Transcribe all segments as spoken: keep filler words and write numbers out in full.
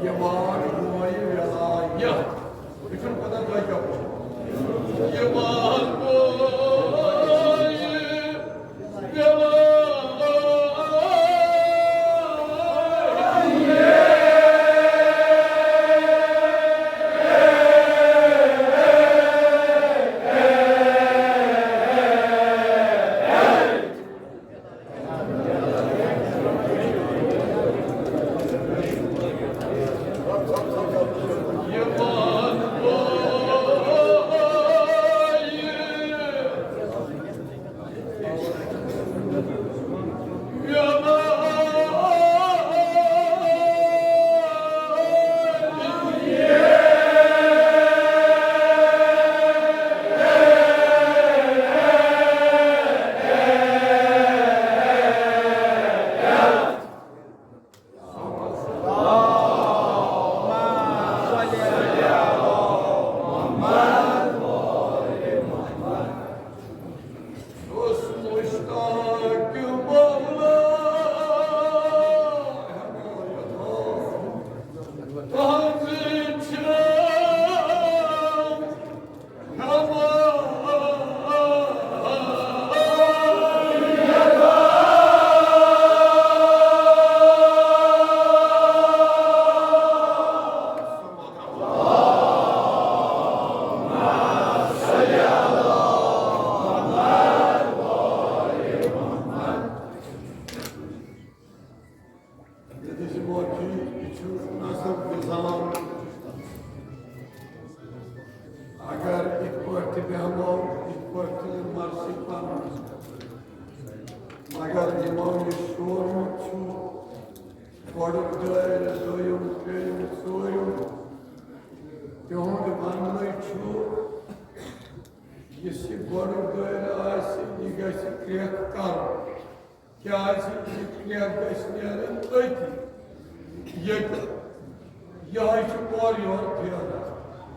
یِوان بوے وِلایت۔ یہِ چھُنہٕ پَتہ تۄہہِ کیٛاہ گوٚو۔ یِوان بوے وِلایت۔ ییٚتہِ چھِ موجود، یہِ چھُ نسل نظام۔ اگر یِتھ پٲٹھۍ تہِ بیٚہمو، یِتھ پٲٹھۍ تہِ یہِ مرثی پَنُن، مگر یِمو یہِ شورمُت چھُ، گۄڈُک دٲیرٕ، دوٚیُم، ترٛیٚیُم، ژوٗرِم، تِہُنٛد وننُے چھُ، یُس یہِ گۄڈُک دٲیرٕ آسہِ، یہِ گژھِ کرٛٮ۪کھ کرُن۔ کیٛازِ یہِ کرٛٮ۪کھ گژھِ نیرٕنۍ أتی، ییٚتہِ۔ یِہوٚے چھُ اورٕ یورٕ پھیران۔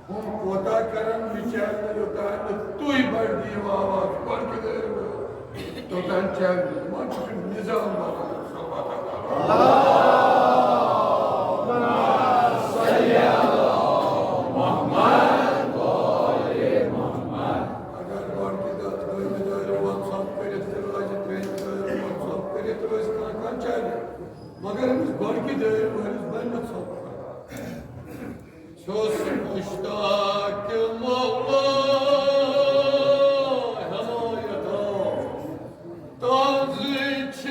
ہُم کوتاہ کرن، یہِ چلہِ نہٕ یوٚتام نہٕ تُہۍ بڑِ دِیِو آواز، گۄڈٕ کِتھ ٲسۍ وۄنۍ؟ توٚتام چلہِ نہٕ۔ وۄنۍ چھُ نظام بدل۔ اگر گۄڈٕ کہِ دۄہ دوٚیمہِ دۄہ وَن ژھۄپ کٔرِتھ تہِ روزِ، ترٛیٚیِمہِ دۄہ وَن ژھۄپ کٔرِتھ روزِ، کانٛہہ کانٛہہ چلہِ۔ مگر أمِس گۄڈٕ کہِ دۄہ وٲلِس بَنہِ نہٕ ژھۄپ کَرُن۔ چھُس مشتاق مولا حمایتا، تازٕ چھِ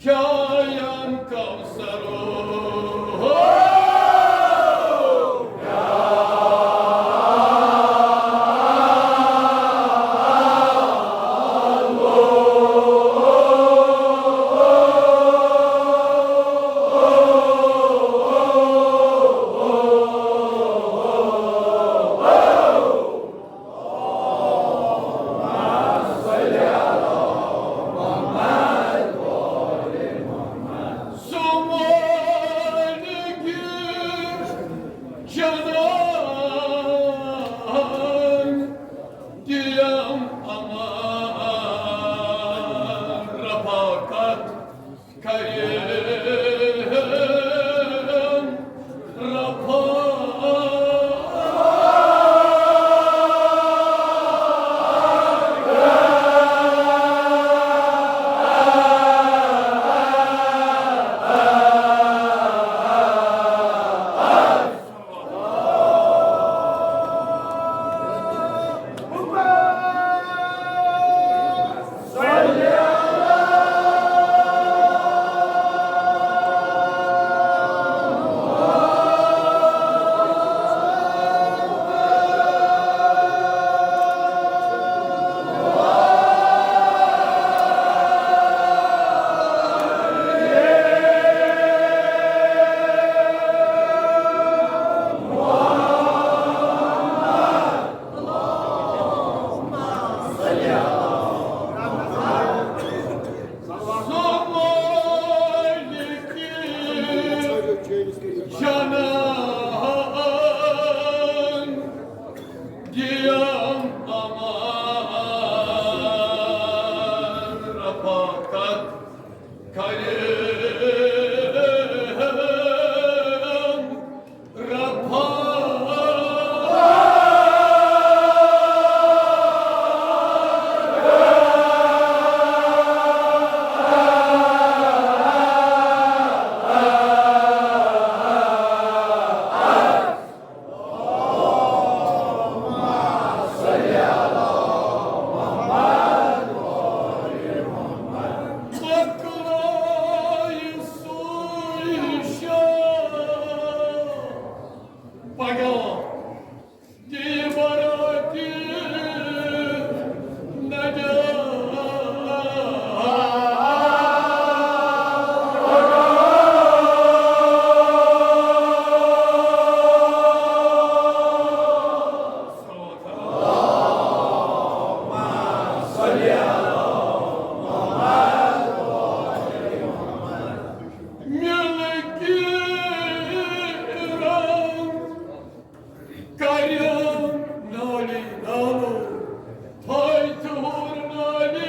چاین کوثرو۔ سمالگی جنان دیم امان رفاقت کریم رفاقت۔ جنان دیم امان رفاقت کریم رفاقت۔ پگاہ دِیہِ برٲتی نجات۔ ملکی رنگ کریو نالی نالو، تھٲے ژٕ ہُر نالی۔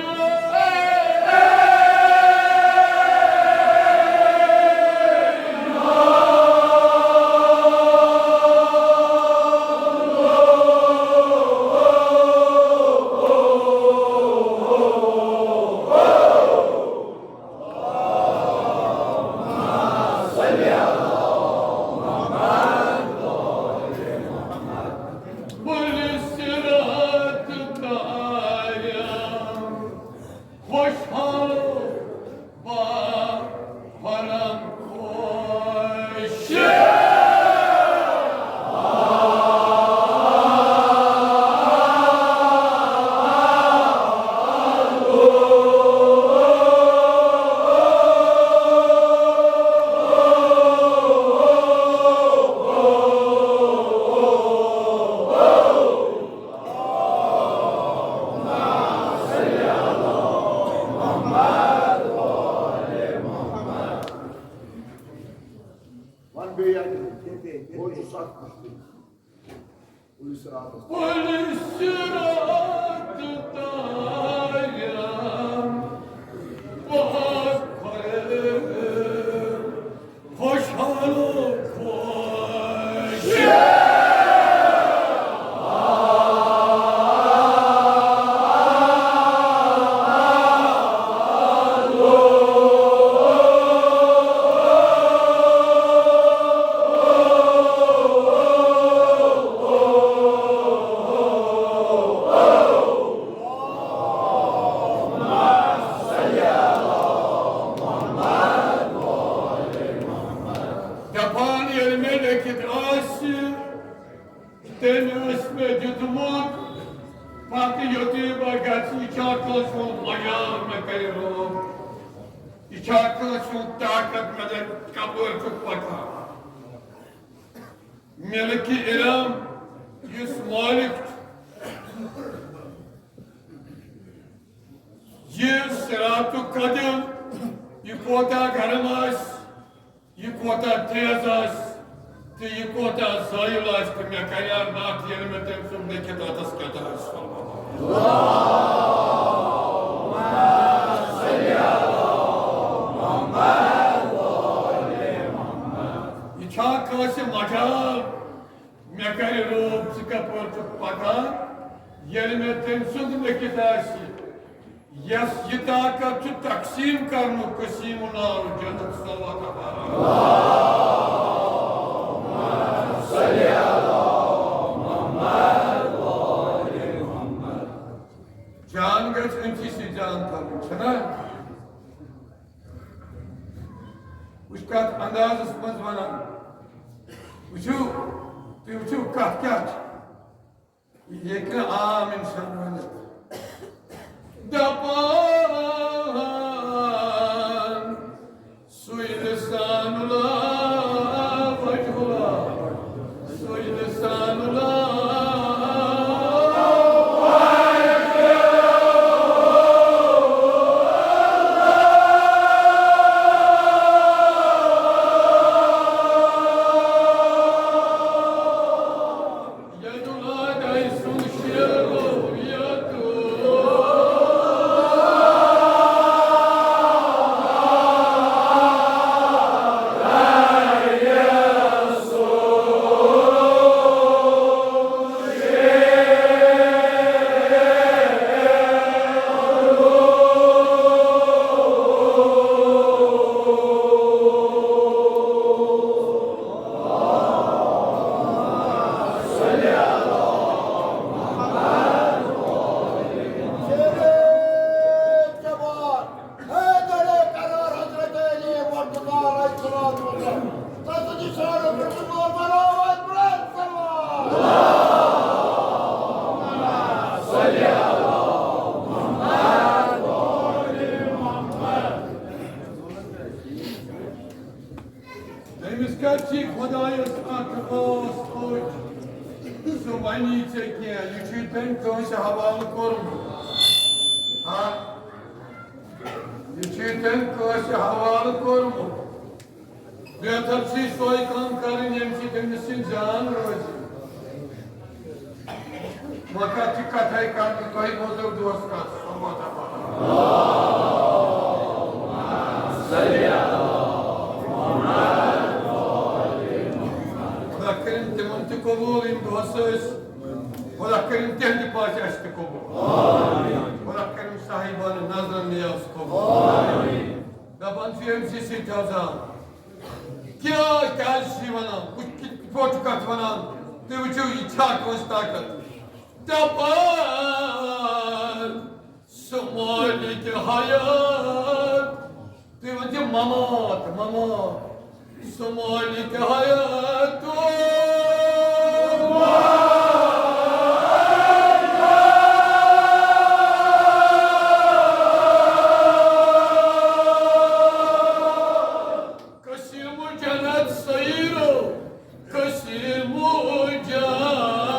پُلہِ صِراط تام خوشحال با خرم خوش۔ وَن بیٚیہِ اَکہِ لَٹہِ۔ وۄنۍ چھُ سَتھ کُس تہِ۔ پُلہِ صِراطَس۔ پُلہِ صِراط تام وَتھ کھۄلہِ۔ خوشحال و خوش۔ مجال مےٚ کرِ روب۔ یہِ چھا کٲنٛسہِ ہُنٛد طاقت مےٚ دَپہِ کپٲرۍ چھُکھ پکان؟ ملک علم یُس مالک چھُ، یہِ صراط قدم، یہِ کوتاہ گرم آسہِ، یہِ کوتاہ تیز آسہِ تہٕ یہِ کوتاہ زٲیُل آسہِ، تہٕ مےٚ کَریٛا نَتھ ییٚلہِ مےٚ تٔمۍ سُنٛد لیٚکھِتھ اَتھَس کٮ۪تھ آسہِ۔ یہِ چھا کٲنٛسہِ مجال؟ مےٚ کَرِ روب، ژٕ کَپٲرۍ چھُکھ پَکان، ییٚلہِ مےٚ تٔمۍ سُنٛد لیٚکھِتھ آسہِ؟ یس یہِ طاقت چھُ تقسیٖم کرنُک، قسیٖم نار جنت صلوات۔ جان گژھِ أمۍ سٕے سۭتۍ جان تھاوٕنۍ، چھَنا؟ وٕچھ کَتھ اندازَس منٛز وَنان۔ وٕچھِو، تُہۍ وٕچھِو کَتھ کیٛاہ چھِ۔ یہِ ہیٚکہِ نہٕ عام اِنسان ؤنِتھ۔ دَپان، سُے لسان اللہ وجہ اللہ، سُے لسان اللہ۔ حیدر قرار حضرت علی مرتضی علیہ الصلوۃ والسلام۔ تسجد شعر پرتگال بناوت بلند سلوات۔ تٔمِس کَتہِ چھِ خۄدایَس اَکھ خاص پٲٹھۍ؟ سُہ وَنی ژےٚ کینٛہہ، یہِ چھُے تٔمۍ کٲنٛسہِ حوالہٕ کوٚرمُت۔ ہا؟ یہِ چھُے تٔمۍ کٲنٛسہِ حوالہٕ کوٚرمُت۔ بہتر چھُے سۄے کٲم کَرٕنۍ، ییٚمہِ سۭتۍ تٔمِس سٕنٛز جان روزِ۔ وۄنۍ کَتھ چھِ کَتھَے کَرنہِ، تۄہہِ بوزو دوس کَتھ۔ خۄدا کٔرِن تِمَن تہِ قبوٗل، یِم دوس ٲسۍ۔ خۄدا کٔرِن تِہِنٛدِ پاژِ اَسہِ تہِ قبوٗل۔ خۄدا کٔرِن صاحبانہٕ نظرَن نیاز قبوٗل۔ دَپان چھُ أمۍ سٕے سۭتۍ حظ آو۔ کیٛاہ، کیٛازِ چھِ یہِ وَنان؟ بہٕ کِتھ پٲٹھۍ چھُ کَتھ وَنان؟ تُہۍ وٕچھِو، یہِ چھا کٲنٛسہِ طاقت؟ دَپان، سُہ مٲلِک حیات۔ تُہۍ ؤنِو، مَمات، مَمات۔ سُہ مٲلِک حیات۔ قسم جنت سیرو، قسم جنت۔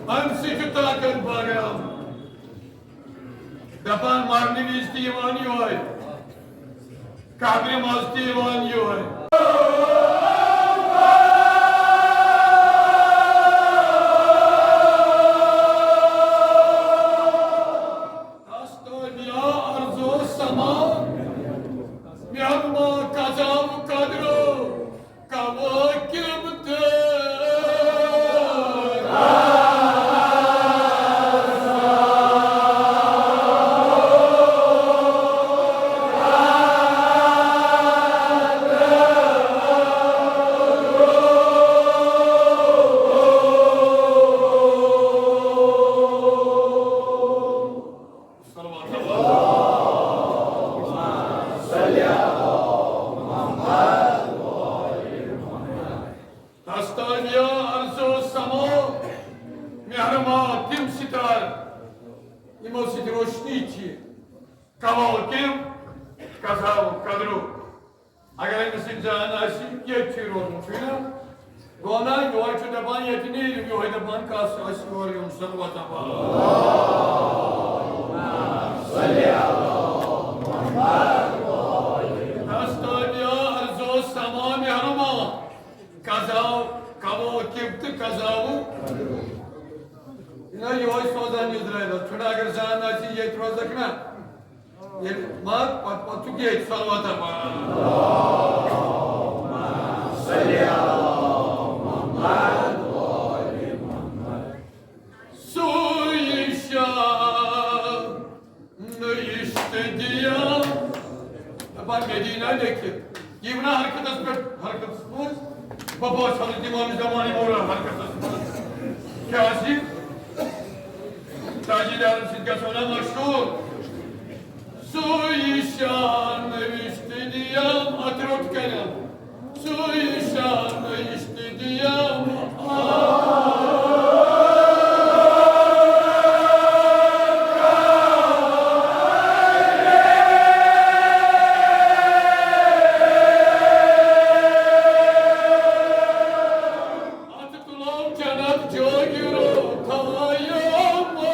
اَمہِ سۭتۍ چھُ طاقت بڑان۔ دَپان، مرنہٕ وِزِ تہِ یِوان یِہوٚے، قبرِ منٛز تہِ یِوان یِہوٚے۔ استریا ارض و سما، مہرما قضا و قدر و کواکب تہٕ یِمو سۭتۍ روشنی چھِ، کواکب، قضا و قدرُک۔ اگر أمِس سۭتۍ زان آسہِ، ییٚتہِ چھُے روزُن، چھُے نا؟ گوٚو نا؟ یِہوٚے چھُ دَپان، ییٚتہِ نیرِو، یِہوٚے دَپان، کَس آسہِ یورٕ یُن، صلوات پَرُن۔ دستابیا ارزو سما مہرما، قضا، کواکب تہٕ قضا و۔ نہ، یِہوٚے سوزان اِسرائیلَس، چھُنہ اگر زان آسہِ، ییٚتہِ روزَکھ نا۔ ییٚلہِ مَر، پَتہٕ، پَتہٕ چھُکھ ییٚتہِ صلوات پَران۔ سُے شاہ نٔیِش تہٕ دِیَم۔ دَپان مدینہ لیکھِتھ۔ یہِ وَنان حرکتَس پٮ۪ٹھ، حرکتَس منٛز۔ بہٕ باسہٕ حضرت امام زمان مولا حرکتَس منٛز۔ کیٛازِ؟ تاجدارَن سۭتۍ گژھو نا مشہوٗر۔ سُے شاہ نٔیِش تہٕ دِیَم، اَتھ روٚٹ کَرٮ۪م۔ سُے شاہ نٔیِش تہٕ دِیَم۔ اَتھ تُلو جنت جٲگِرو تھایو مر۔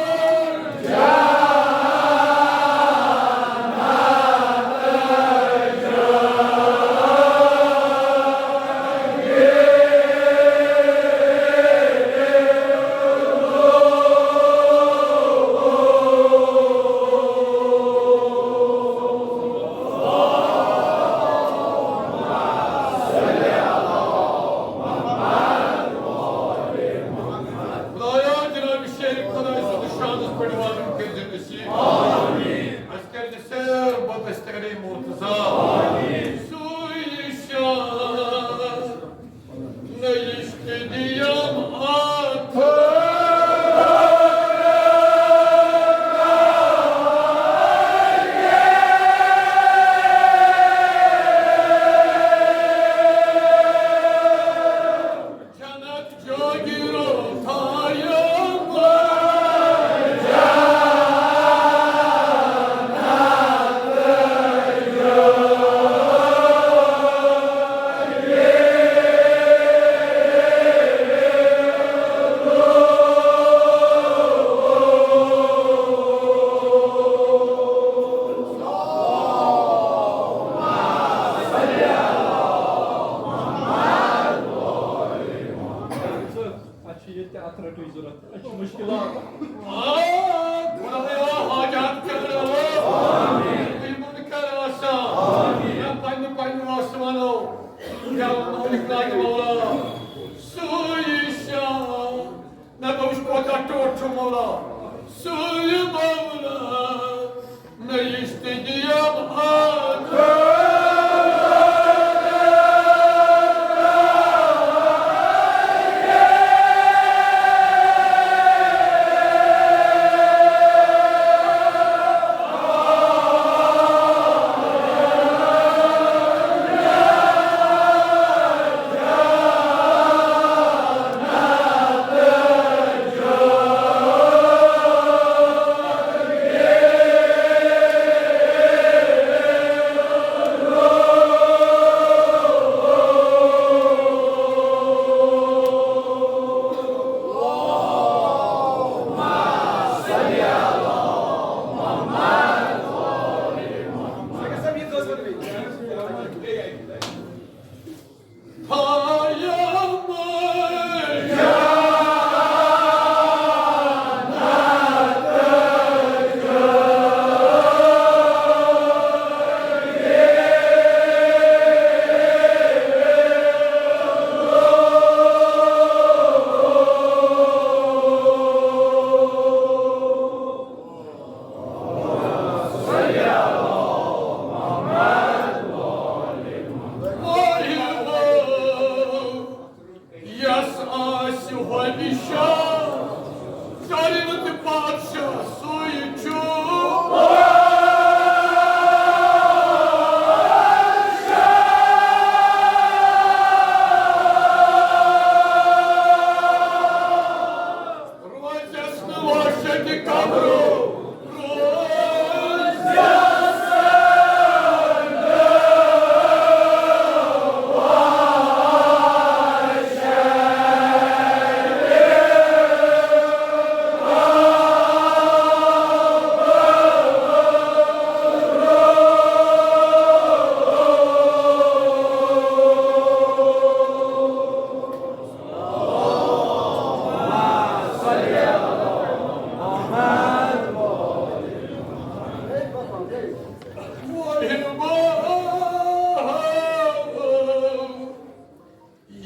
خدایا، جناب شیخ، خداے سٕنٛدِس شانَس پٮ۪ٹھ واتُن کٔرۍزِ نصیٖب۔ آمین۔ اَسہِ کٔرۍزِ سیر بدسترِ مرتضیٰ۔ آمین۔ سُے شاہ نٔیِش تہٕ دِیَم اَتھ۔ جنت جٲگِرو تھایو مر۔ اَسہِ چھِ ییٚتہِ تہِ اَتھ رٔٹٕچ ضوٚرَتھ۔ اَسہِ چھِ مُشکِلات۔ آ، خۄدایا، حاجات کَرناوو۔ آمین۔ یِمَن کَر آسان۔ آمین۔ یا پنٛنہِ پنٛنہِ واسطہٕ وَنو۔ یا مالِک ناگِ مولا۔ سُے شاہ۔ مےٚ دوٚپُس، کوتاہ ٹوٹھ چھُ مولا؟ سُے مولا۔ نٔیِش تہٕ دِیَم اَتھ۔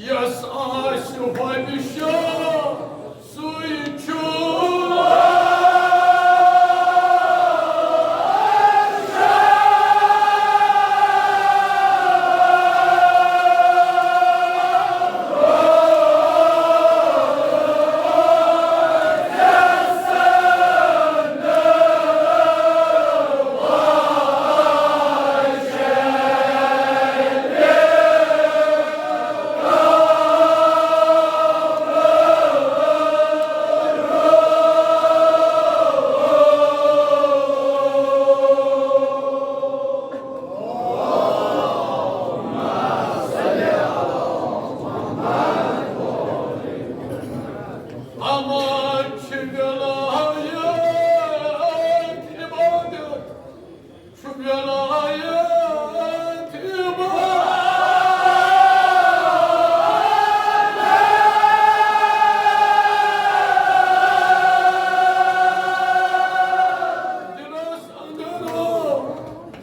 یس آسہِ ہۄمہِ شاہ، سُے چھُ۔ اما چھِ ولایت عبادت، چھُ ولایت عبادت۔ دِلس اندر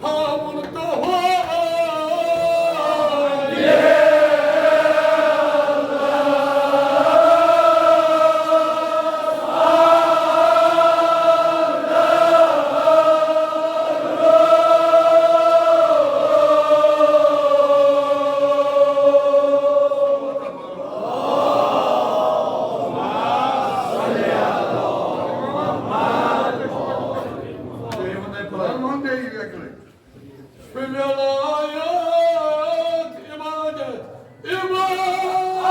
تھاوُن تہٕ ہو۔ ولایت عبادت، عبادت۔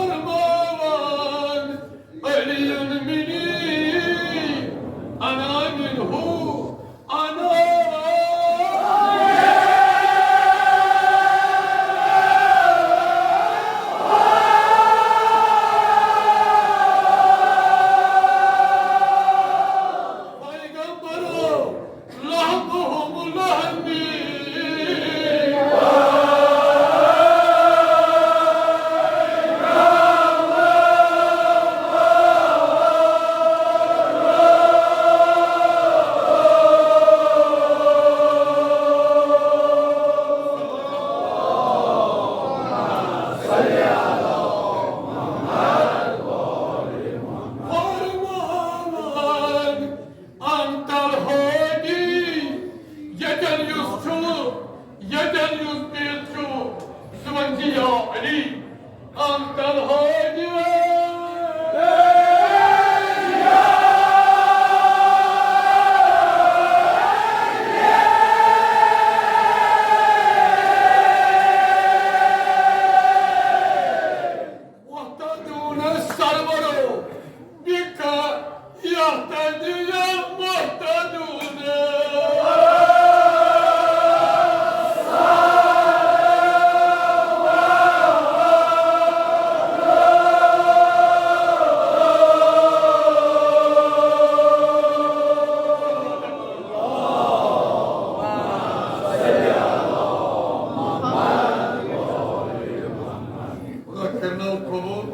فرماوان علی منی انا منہ انا۔ پیغمبرو، لحمهم لحمی۔ فرمان انت الہادی، ییٚتٮ۪ن یُس چھُ، ییٚتٮ۪ن یُس پیر چھُ، سُہ وَنہِ زِ یا علی، انت الہادی۔ محتدون سرورو، بك يهتدي المهتدون۔ خدا کرناو قبول۔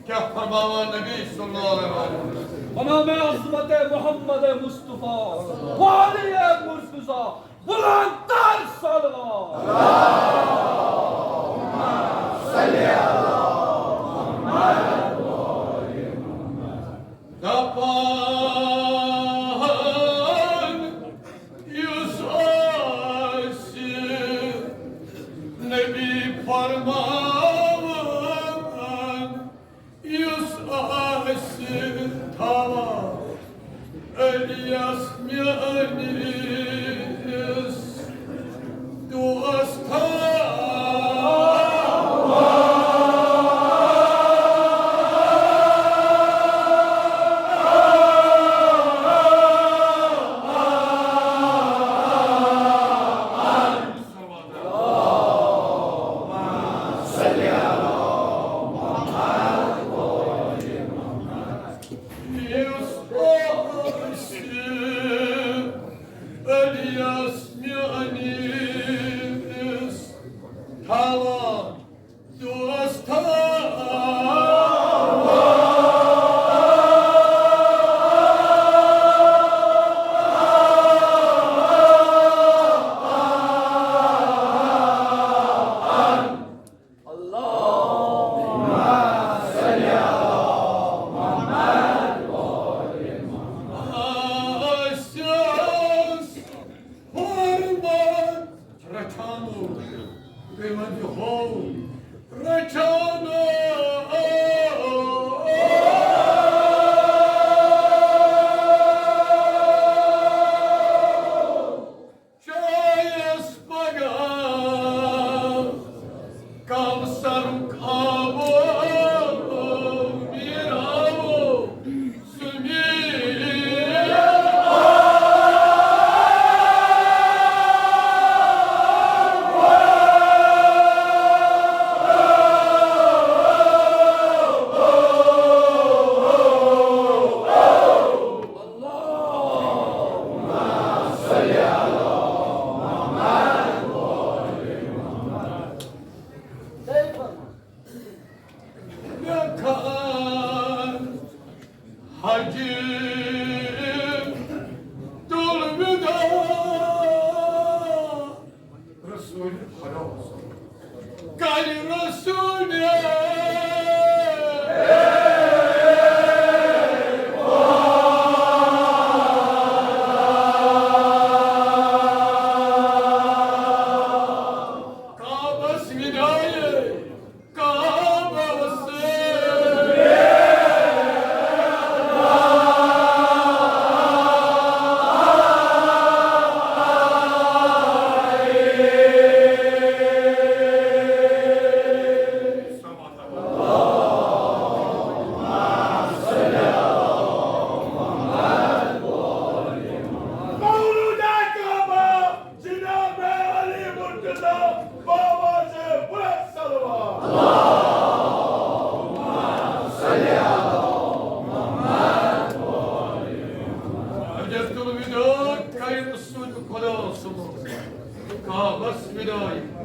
کیا فرماوان نبی صلی اللہ علیہ وسلم؟ بنام عظمت محمد مصطفیٰ، والی مرتضیٰ، بلند تر صلوات۔ دپان یُس آسہِ نبی فرماوان، یُس آسہِ تھاوان علیَس میٲنِس دوستس۔ ہو رچھانو۔ چایس پگاہ کوثرُک آبو میراوو۔ حجی تُل وِدا رسول خدا۔ کر رسول کعبس وِدایے۔ مولود کعبہ جناب علی مرتضی بابا سے بلند صلوات۔ حجۃ الوداع کر رسول خدا صلی اللہ علیہ وسلم۔ کعبس وِدایے۔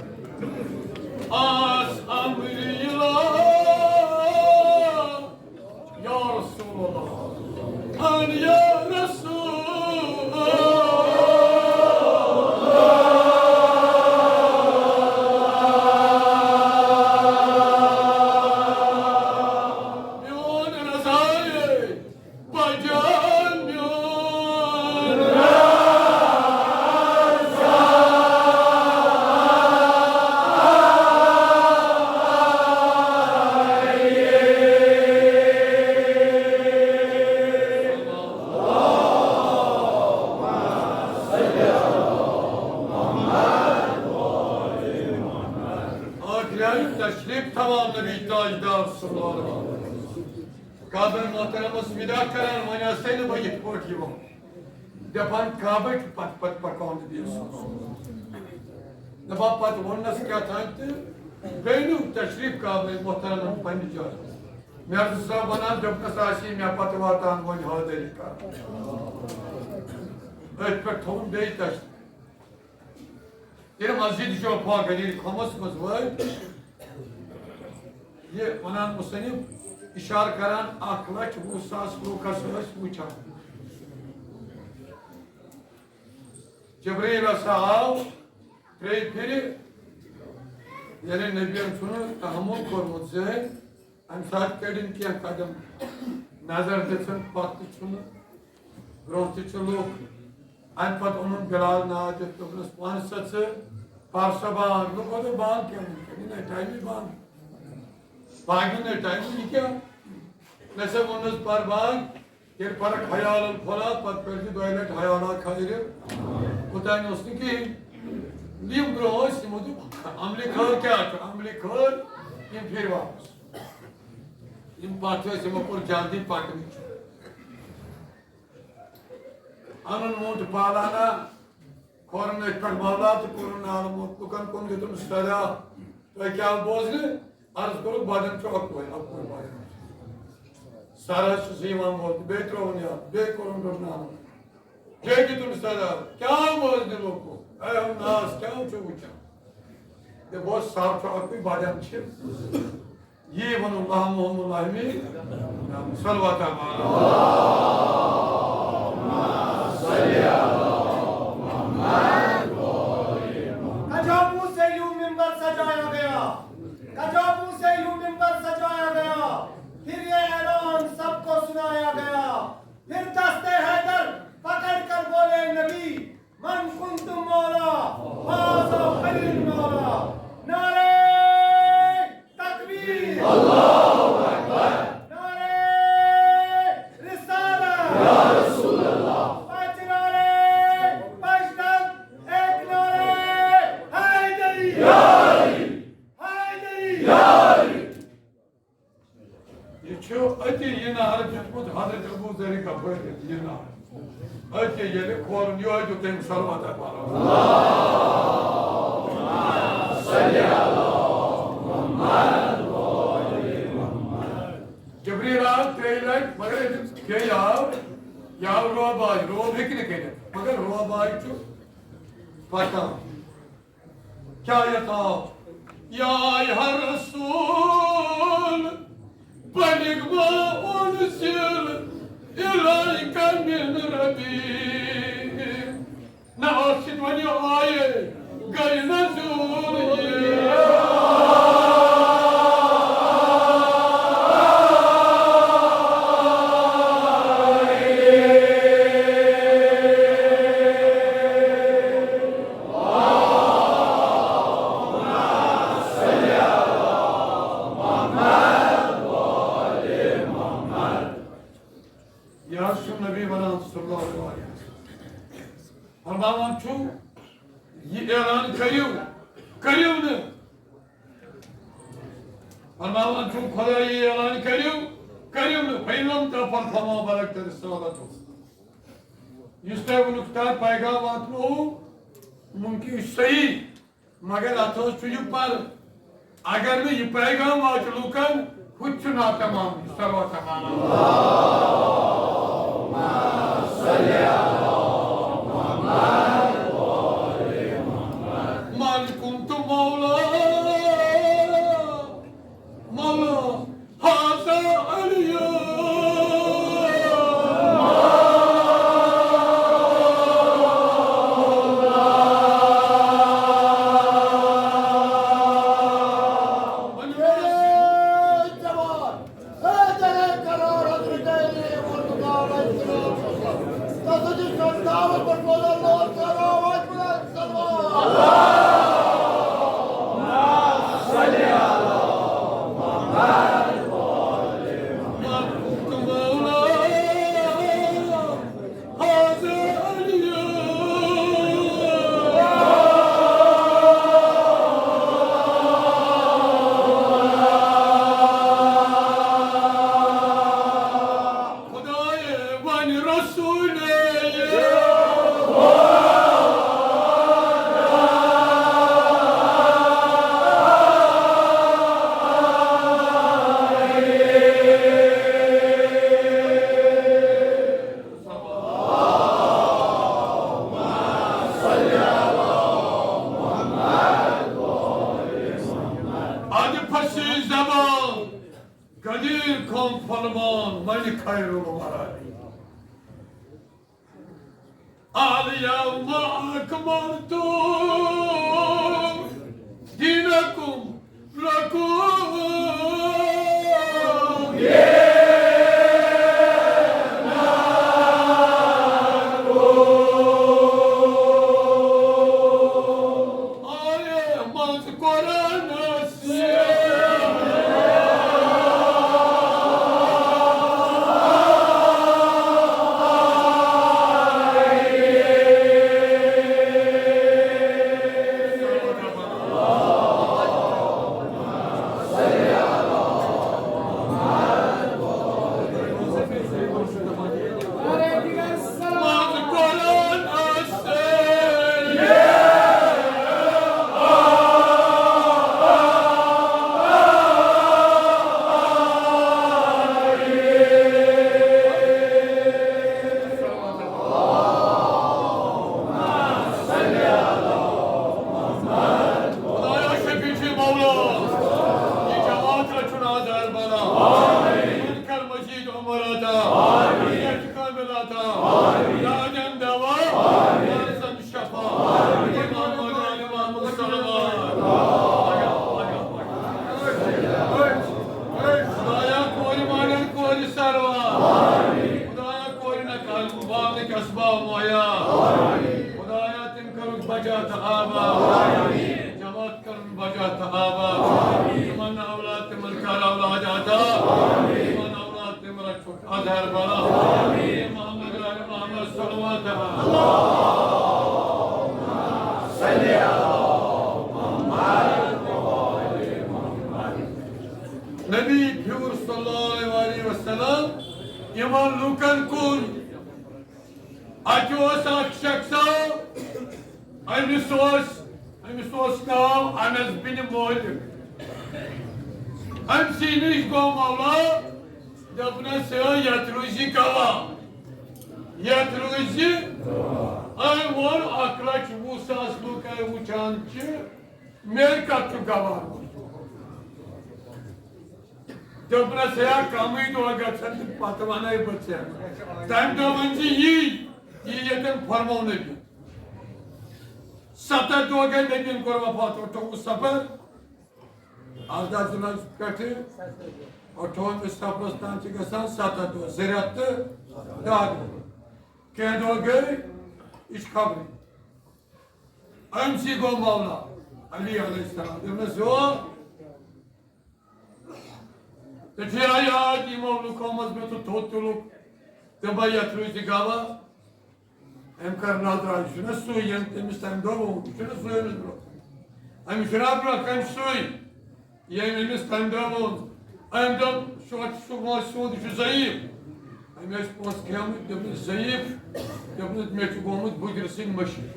آس امر الہ یا رسول اللہ۔ ان یا رسول میون رضایے بجان میون۔ آخری تشریف تھاوان نبی تاجدار صلی اللہ علیہ وسلم۔ کعبہ محترمس وِدا کران، وۄنۍ آسے نہٕ بہٕ یِتھ پٲٹھۍ یِوان۔ دپان کعبہ چھُ پتہٕ پتہٕ پکان نبی صلی اللہ علیہ وسلم۔ دپان پتہٕ ووٚننس کیٛاہ تام تہٕ بیٚیہِ نیوٗ تشریف کعبہ محترمن پننہِ جایہِ۔ مےٚ حظ اوس ونان، دوٚپنس آسی مےٚ پتہٕ واتان وۄنۍ حٲدری کران۔ أتھۍ پٮ۪ٹھ تھوٚوُن بیٚیہِ تشریف۔ ییٚلہِ مسجد شوفا گلیل خۄمس منٛز وٲتۍ، یہِ ونان مصنف، اشارٕ کران، اکھ لچھ وُہ ساس لوٗکھ ہسا ٲسۍ وٕچھان۔ جبریل ہسا آو ترٛیٚیہِ پھِرِ، یعنی نبیَن چھُنہٕ تحمل کوٚرمُت زٕہٕنۍ۔ اَمہِ ساتہٕ کٔڑِن کینٛہہ قدم، نظر دِژٕن، پتہٕ تہِ چھُنہٕ، برٛونٛہہ تہِ چھِ لُکھ۔ اَمہِ پتہٕ اوٚنُن بِلال ناو دِتھ، دوٚپنَس، "وَن سا ژٕ، پَر سا بانٛگ؟" لُکو دوٚپ، "بانٛگ کیٛاہ وٕنکٮ۪ن؟ یہِ نَے ٹایمٕے بانٛگ۔ بانٛگہِ نَے ٹایمٕے، یہِ کیٛاہ؟" مےٚ ہسا ووٚننَس، "پَر بانٛگ، ییٚلہِ پَرَکھ حیالَن پھۄلہ، پَتہٕ پٔرۍ زِ دۄیہِ لَٹہِ حیالہ خٲرِ۔" کوٚتام اوس نہٕ کِہیٖنۍ۔ یِم برٛونٛہہ ٲسۍ، یِمو دوٚپ، "عملہِ خٲر کیٛاہ چھُ؟ عملہِ خٲر، یِم پھِرۍ واپس۔" یِم پتھ ٲسۍ، یِمو کوٚر جلدی پکنٕچ۔ انُن موٗنٛڈ پالانا، کھورُن أتھۍ پٮ۪ٹھ مولا تہٕ کوٚرُن نالہٕ موت لُکن کُن، دیُتُن صدا، "تۄہہِ کیٛاہ بوزنہٕ؟" عرض کوٚرُکھ، "بدن چھُ اکوے، اکوے بدن۔" سر حظ چھُ سُہ یِوان بوزنہٕ، بیٚیہِ ترٛووُن یاد، بیٚیہِ کوٚرُن روٚٹ نالہٕ موت۔ بیٚیہِ دیُتُن صدا، "کیٛاہ بوزنہٕ لُکو؟ اے ہم ناس، کیٛاہ چھُ وٕچھان؟" تہٕ بوز، سر چھُ اکوے، بدن چھِ یی ونو، اللہم محمد اللہمی صلوات۔ کجابوں سے یوں ممبر سجایا گیا، کجابوں سے یوں ممبر سجایا گیا، پھر یہ اعلان سب کو سنایا گیا، پھر دست حیدر پکڑ کر بولے نبی، من کنت مولا، فاز خیر مولا۔ نعرہ ییٚلہِ کھولُن، یِہوٚے دیُت تٔمۍ صلوات پَرُن۔ جبریل آو ترٛیٚیہِ لٹہِ، مگر ییٚلہِ بیٚیہِ آو، یہِ آو روباے، روب ہیٚکہِ نہٕ کٔرِتھ، مگر روباے چھُ پَکان۔ کیٛاہ یَتھ آو؟ یا ایہا رسول، بلغ ما انزل الیک من ربی۔ نہ ٲس یہِ وۄنۍ یہِ آیے، گٔے نزول یہِ۔ یہِ حظ چھُ نبی وَنان صلی اللہ علیہ وسلم۔ فرماوان چھُ، یہِ اعلان کٔرِو، کٔرِو نہٕ۔ فرماوان چھُ خۄداے، یہِ اعلان کٔرِو، کٔرِو نہٕ۔ فَإِن لَمْ تَفْعَلْ فَمَا بَلَّغْتَ رِسَالَتَهُ۔ یُس تۄہہِ وُنیُک تام پیغام واتنووُ، مُمکِن چھُ صحیح، مگر اتھ حظ چھُ یہِ پرٕ۔ اگر نہٕ یہِ پیغام واتہِ لوٗکن، ہُہ تہِ چھُ ناتمام، یہِ صلوات تمام۔ من كنت مولا، مولا، هذا اليوم۔ خدایے، وۄنۍ رسولے۔ ادِ فصیح زبان، غدیر قوم پھۄلمان، وۄنۍ خیر الورا۔ الیوم اکملت دینکم لکم۔ آیہِ منٛز قرآنس۔ خدایا شفیع مولا، یہِ جماعت رچھُن آز اربلا۔ آمین۔ کر مزید عمر عطا۔ آمین۔ صحت کامل عطا۔ آمین۔ دادن دوا۔ آمین۔ وارثن شفا۔ آمین۔ امام مولا امام صلوات۔ خدایا کورِ مانن کورِ سروا۔ آمین۔ خدایا کورِ نکال مبارک اسباب مہیا۔ آمین۔ خدایا تِم کرُکھ بجا تہٕ آباد۔ آمین۔ جماعت کرن بجا تہٕ آباد۔ آمین۔ تِمن اولاد، تِمن کر اولاد عطا۔ آمین۔ تِمن اولاد، تِم رچھُکھ اظہر بلا۔ آمین۔ محمد آل محمد صلوات۔ نبی پھیوٗر صلی اللہ علیہ وسلم یِمن لوٗکن کُن۔ اَتہِ اوس اکھ شخصا، أمِس اوس، أمِس اوس ناو انس بن مالک۔ أمۍ سٕے نِش گوٚو مولا، دوٚپنس، "ہے، یتھ روٗزِ گواہ، یتھ روٗزِ۔" أمۍ ووٚن، "اکھ لچھ وُہ ساس لُکھ وٕچھان چھِ، مےٚ کتھ چھُ گواہ روزُن؟" دوٚپنس، "ہے، کمٕے دۄہ گژھن تہٕ پتہٕ ونَے بہٕ ژےٚ۔" تمہِ دۄہ ؤنۍ زِ یی، یی ییٚتٮ۪ن فرموو نبی۔ ستتھ دۄہ گٔے، نبیَن کوٚر وفات، ٲٹھووُہ صفر۔ ارداہ ذی الحج پٮ۪ٹھٕ ٲٹھووُہ صفرس تام چھِ گژھان ستتھ دۄہ، زٕ رٮ۪تھ تہٕ دَہ دۄہ۔ کینٛہہ دۄہ گٔے، یہِ چھِ خبرٕے۔ أمۍ سٕے گوٚو مولا علی علیہ السلام۔ دوٚپنس، "یو، ژےٚ چھُیا یاد، یِمو لُکو منٛز مےٚ سُہ تھوٚد تُلُکھ، تِم بہٕ یتھ روٗزِ گواہ؟" أمۍ کٔر نظرا، یہِ چھُنہ سُے، ییٚمۍ تٔمِس تَمہِ دۄہ ووٚن، یہِ چھُنہ سُے أمِس برونٛہہ۔ أمِس چھُنہ برونٛہہ کَنہِ سُے، ییٚمۍ أمِس تَمہِ دۄہ ووٚن۔ أمۍ دوٚپ، "شوٹھ سُہ وٲنٛسہِ سیوٚد، یہِ چھُ ضعیٖف۔" أمۍ ٲسۍ پونٛسہٕ کھیٚمٕتۍ، دوٚپمَس، "ضعیٖف؟" دوٚپمَس، "مےٚ چھُ گوٚمُت بُجرٕ سٕنٛدۍ مٔشیٖد۔"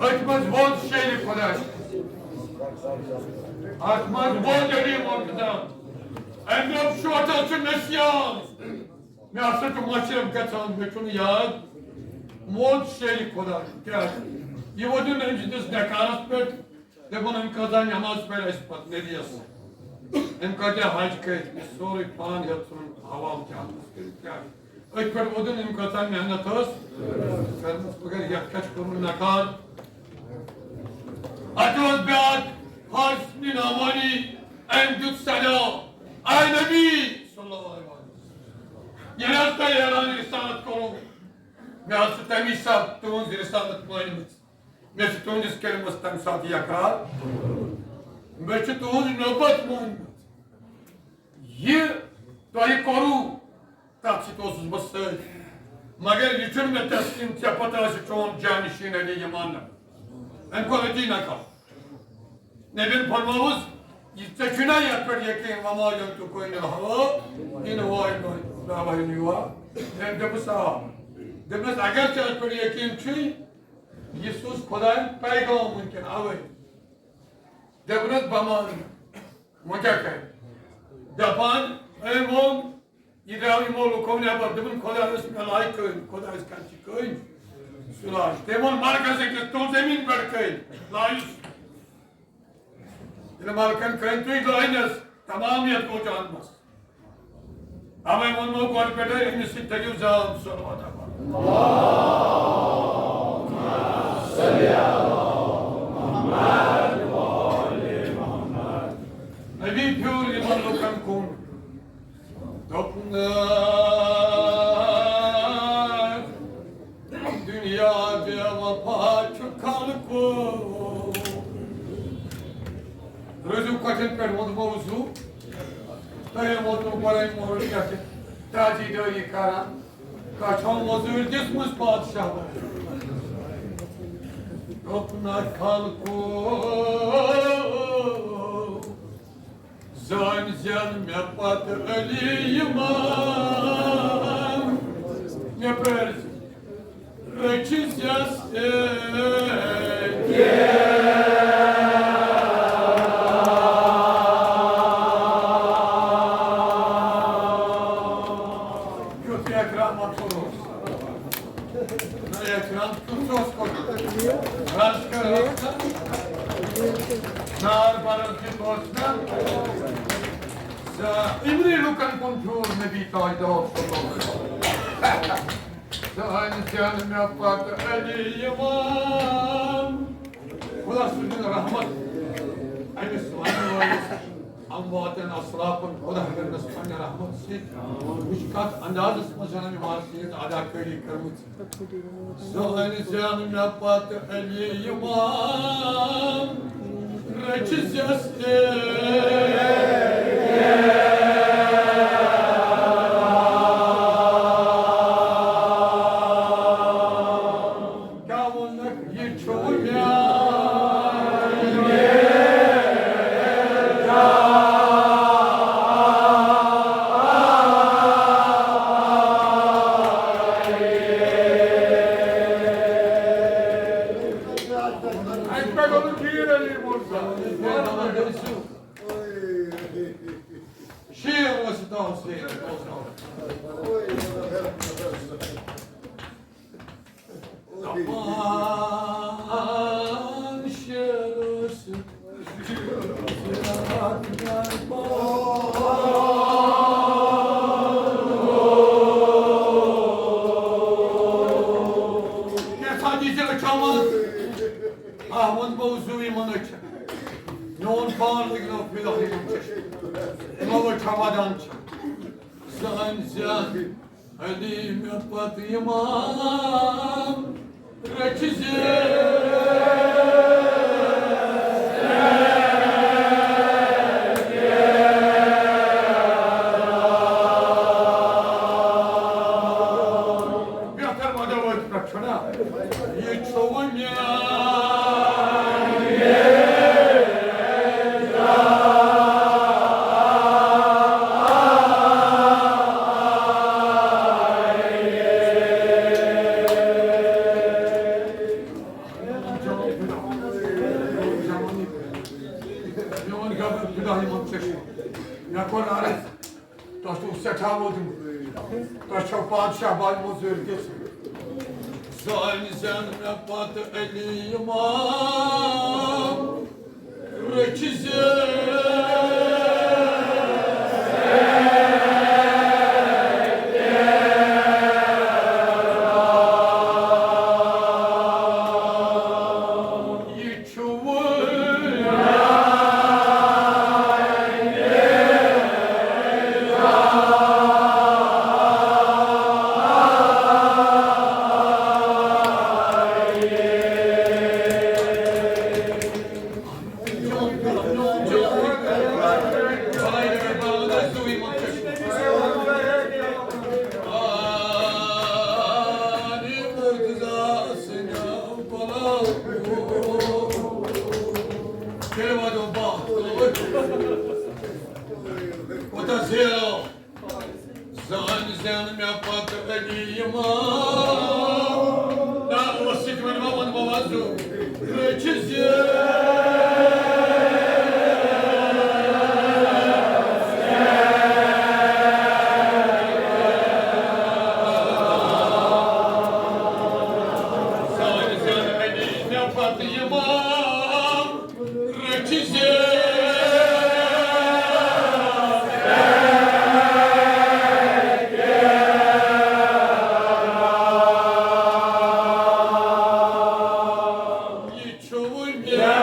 أتھۍ منٛز ووت شیرِ خۄداے۔ اَتھ منٛز ووت علی مرتضی۔ أمۍ دوٚپ، "شوٹھس چھُ نسیان۔" مےٚ ہسا چھُ مشرف گژھان، مےٚ چھُنہٕ یاد۔ موت شیرِ خۄدا، کیٛاہ؟ یہِ ووٚتُن أمۍ سٕنٛدِس نکارس پٮ۪ٹھ، دوٚپُن، أمۍ کۭژاہ نماز پَرِ اَسہِ پتہٕ نبیَس؟ أمۍ کۭتیٛاہ حج کٔرۍ؟ یہِ سورُے پان ہیوٚت ژھُنُن حوالہٕ جہنمس کٔرِتھ، کیٛاہ؟ أتھۍ پٮ۪ٹھ ووٚتُن أمۍ کۭژاہ محنت ٲس کٔرمٕژ، مگر یَتھ کیٛاہ چھُ کوٚرمُت نکار؟ اَتہِ اوس بیٛاکھ حارث بن عمانی، أمۍ دیُت سلام، اے نبی صلی اللہ علیہ وسلم، ییٚلہِ حظ تۄہہِ اعلان رسالت کوٚروٕ، مےٚ حظ چھِ تَمی ساتہٕ تُہٕنٛز رسالت مٲنمٕژ، مےٚ چھِ تُہٕنٛدِس کلمس تَمہِ ساتہٕ یقرار، مےٚ چھِ تُہٕنٛز نوبت مٲنمٕژ۔ یہِ تۄہہِ کوٚروٕ، تَتھ سۭتۍ اوسُس بہٕ سۭتۍ۔ مگر یہِ چھُنہٕ مےٚ تسلیم، ژےٚ پتہٕ آسہِ چون جانشین علی یہِ ماننہٕ۔ أمۍ کوٚر أتی نقل۔ نبیَن فرمووُس، یہِ ژےٚ چھُنا یَتھ پٮ۪ٹھ یقین، وما ینطق عن الہوی ان ہو الا وحی یوحی؟ أمۍ دوٚپُس، آ۔ دوٚپنَس، اگر ژےٚ اَتھ پٮ۪ٹھ یقین چھُے، یہِ سوٗز خۄدایَن پیغام وٕنکٮ۪ن، اَوَے۔ دوٚپنَس، بہٕ مانہٕ۔ وۄنۍ کیٛاہ کَرِ؟ دَپان، أمۍ ووٚن، یہِ درٛاو یِمو لُکو نٮ۪بر، دوٚپُن، "خۄدایَس مےٚ لایہِ کٔنۍ، خۄدایَس کَتہِ چھِ کٔنۍ؟" سُہ لایہِ۔ تٔمۍ ووٚن، "مَرگَس أکِس تُل زٔمیٖن پٮ۪ٹھ کٔنۍ، لایُس۔" ییٚلہِ مَلکَن کٔنۍ تُج، لٲجنَس، تمام یَتھ گوٚو جہنمَس۔ اَوَے ووٚنمو گۄڈٕ پٮ۪ٹھَے، أمِس سۭتۍ تھٲیِو زام صلوات اَپَر۔ نبی پھیوٗر یِمَن لُکَن کُن۔ دوٚپُن، دُنیا بے وفا چھُ خلقو۔ روٗزِو کۄٹھٮ۪ن پٮ۪ٹھ، ووٚنمو زُو۔ تۄہہِ ووٚنمو گۄڈَے مول کیٛاہ چھِ تاجی دٲری کران۔ کَچھو مٔزوٗرۍ دِژمٕژ بادشاہَن۔ دوٚپُن، خلقو۔ زٲنۍ زٮ۪ن مےٚ پتہٕ علی اِمام، مےٚ پرٛٲرۍ زِ رٔچھِ زٮ۪س تہِ۔ کیُتھ احترام کوٚروس۔ نہ، احترام کیُتھ اوس کوٚرمُت۔ رَز کر، رَز کر۔ نار برس دیُت اوس نہ۔ ز-، اِمنٕے لُکن کُن پھیوٗر نبی تاجدار صلی اللہ علیہ وسلم۔ زٲنۍ زٮ۪ن مےٚ پتہٕ علی اِمام۔ خدا سوٗزِن رحمت أمِس وَنَن وٲلِس۔ امواتن اسلافن خدا کرنس پننہِ رحمت سۭتۍ۔ وٕچھ کتھ اندازس منٛز چھِ امہِ وارثیت اداکٲری کٔرمٕژ۔ زٲنۍ زٮ۪ن مےٚ پتہٕ علی اِمام رٔچھِ زٮ۪س تہِ۔ کیٛاہ ووٚنُکھ؟ یہِ چھُ میٛانہِ دپان شعر اوس۔ کیٛاہ سا دِژ أچھو منٛز؟ آ، وۄنۍ گوٚو زُو یِمن أچھن۔ میون پان لٔگۍ نہٕ فِدا یِمن چشمن۔ یِمو أچھو ودان چھِ۔ زانہِ زیادٕ علی مےٚ پتہٕ اِمام رٔچھِ زِ۔ بہتر مدد پٮ۪ٹھ چھُنہ یہِ چھُ وۄنۍ میٛانہِ میون گبر خدا یِمن چشمن۔ مےٚ کوٚر عرض، تۄہہِ چھُو سٮ۪ٹھاہ ووٚدمُت۔ تۄہہِ چھو پادشاہ باے مٔزوٗرۍ دِژمٕژ۔ زانہِ زٮ۪ن مےٚ پتہٕ علی اِمام رٔچھِ زِ۔ یہِ چھُ وۄنۍ کوتاہ زیو۔ زانہِ زٮ۪ن مےٚ پتہٕ علی اِمام۔ نہ، اوس سُہ تہِ وۄنۍ وۄنۍ وۄنۍ وۄنۍ زُو۔ رٔچھِ زِ۔ زانہِ زٮ۪ن علی مےٚ پتہٕ اِمام۔ رٔچھِ زِ۔ یہِ چھُ وۄنۍ میٛانہِ جان۔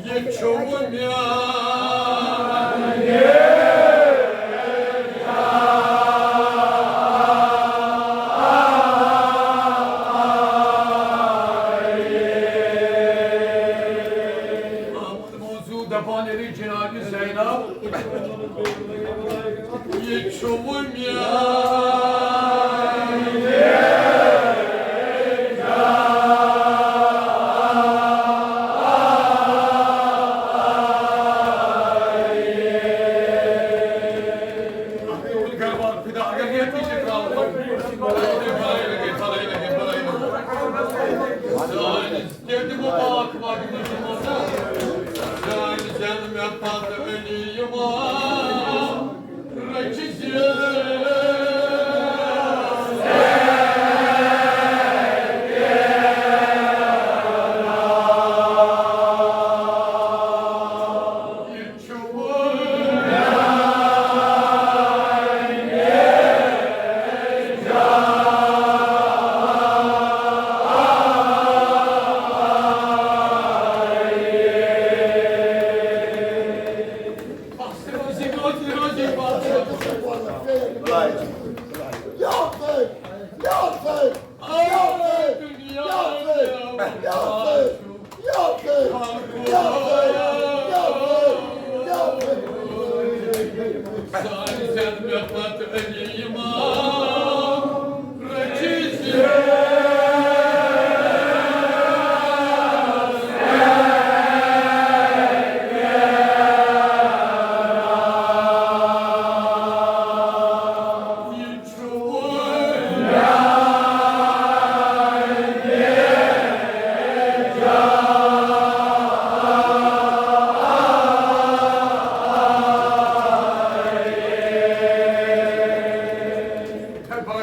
یہِ چھُ میٛانہِ احمد منصور دپان علی جناب زینب، یہِ چھُ میٛانہِ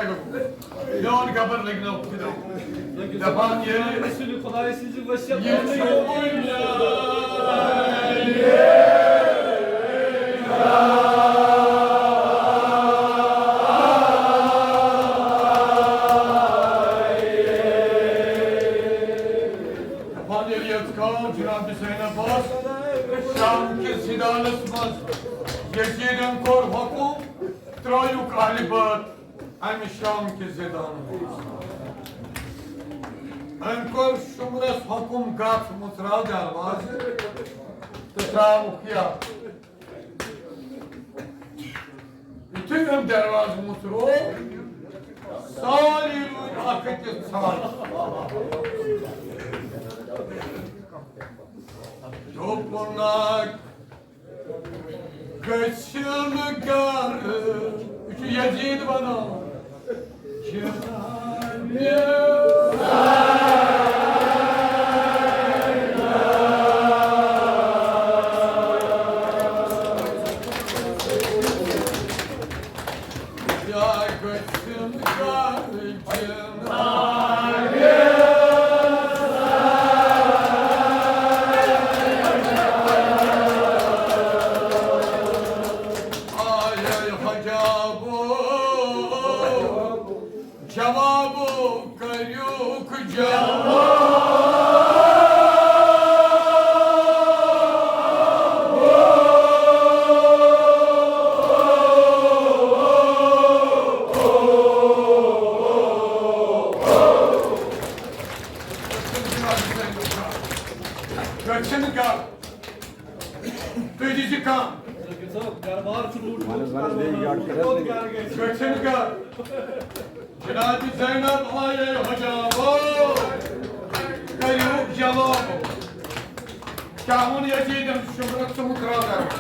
میون گبر لگنو خدا۔ دپان ییٚلہِ رسول خدای سٕنٛزِ وصیت یہِ چھُ وۄنۍ دپان ییٚلہِ ییٚژ کال جناب زینب ٲس شام کِس زِدانس منٛز یزیدن کوٚر حکم، ترٲیِو اہلِ بیت امہِ شام کہِ زِدانہٕ۔ أمۍ کوٚر شُمرس حُکُم، گژھ مُژراو دروازٕ تہٕ ترٛاوُکھ یَلہٕ۔ یُتھُے أمۍ دروازٕ مُژروو، سٲری روٗدۍ اکھ أکِس ژھانٛڈان۔ دوٚپُن، گٔژھِم گرٕ۔ یہِ چھُ یزید ونان۔ جنابِ یا گٔژھِم گرٕ جنابِ۔ آے حجابو، جوابو کریوک جواب۔ گٔژھِن گرٕ۔ تُہۍ دِیِو کم۔ گرٕ بار چھُ لوٗٹمُت۔ گٔژھِن گرٕ۔ جناب زینب آیے حجابو، کریوک جواب۔ کیٛاہ ووٚن یزیدن؟ شُمرس ژٕ مُژراو دروازٕ۔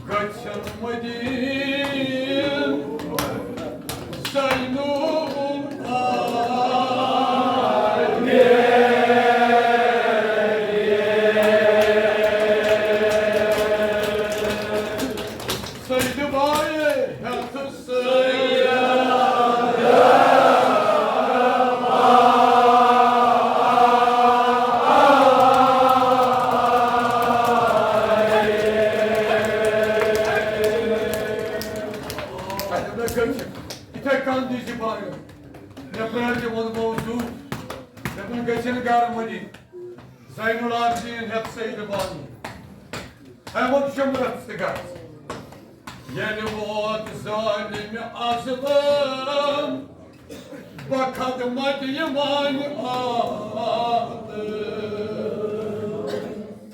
گژھن مدین زینو۔ سید بھائی ہتھ سید۔ یِتھے کٔنۍ دِژ یہِ پایہِ۔ مےٚ پرٛٲرۍ تہِ ووٚن موضوٗع۔ مےٚ دوٚپ، گٔژھِن گرٕ مٔنی۔ زین العابدین ہٮ۪تھ سید بانی۔ أمۍ ووٚن، شُمرس تہِ گژھ۔ ییٚلہِ ووت ظٲلِمِ اظلم بخدمت یِوان آمد۔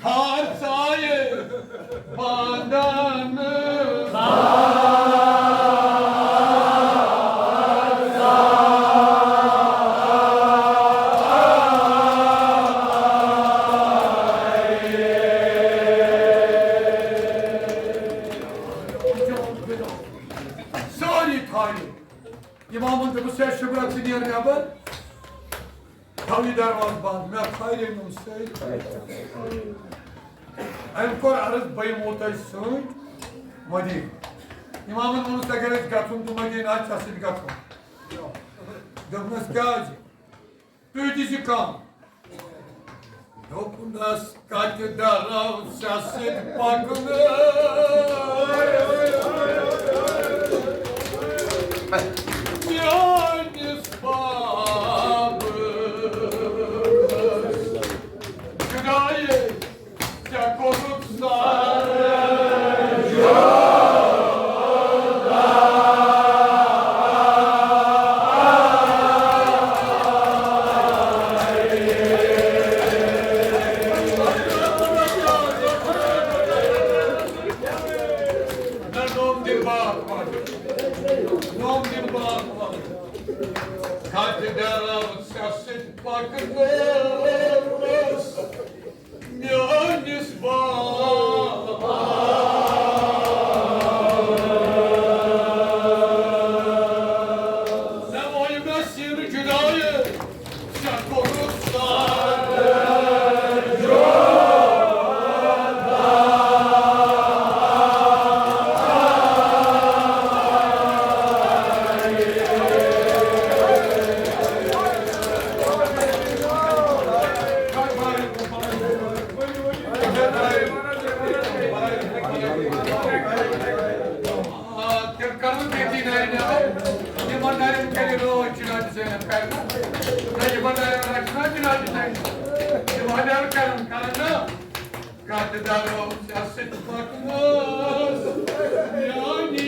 تھار ژایہِ باندان۔ سٲری تھایہِ۔ اِمامن دوٚپُس، ہے شُمرا، ژٕ نیر نٮ۪بر۔ تھاو یہِ دروازٕ بنٛد۔ مےٚ پھرے نہٕ سۭتۍ۔ أمۍ کوٚر عرض، بہٕ یِمو تۄہہِ سۭتۍ مدیٖنہٕ۔ اِمامن ووٚنُس، اگر أسۍ گژھُن تہٕ مدیٖنہٕ آسہِ ژےٚ سۭتۍ گژھُن۔ دوٚپنس، کیٛازِ؟ تُہۍ دِژِ کم۔ دوٚپنس، کتہِ درو ژےٚ سۭتۍ پکنہٕ؟ میٲنِس بابس جدایہِ ژےٚ کوٚرُتھ سارٕ۔ نہ نوم دِل باغ وَن۔ نوم دِل باغ وَن۔ کَتہِ ڈَراو ژےٚ سۭتۍ پَکنَس میٛٲنِس باغَس؟ نہ وۄنۍ مےٚ سِر جُدایہِ۔ یِمن نرٮ۪ن کَرِ رٲچھ جناب زینب کرنہٕ۔ نہ یِمن نرٮ۪ن رَچھِ نا جناب زینب۔ یِم ہَمیشہٕ کرن، کرن نا۔ کتھ درو ژےٚ سۭتۍ پکنس میانہِ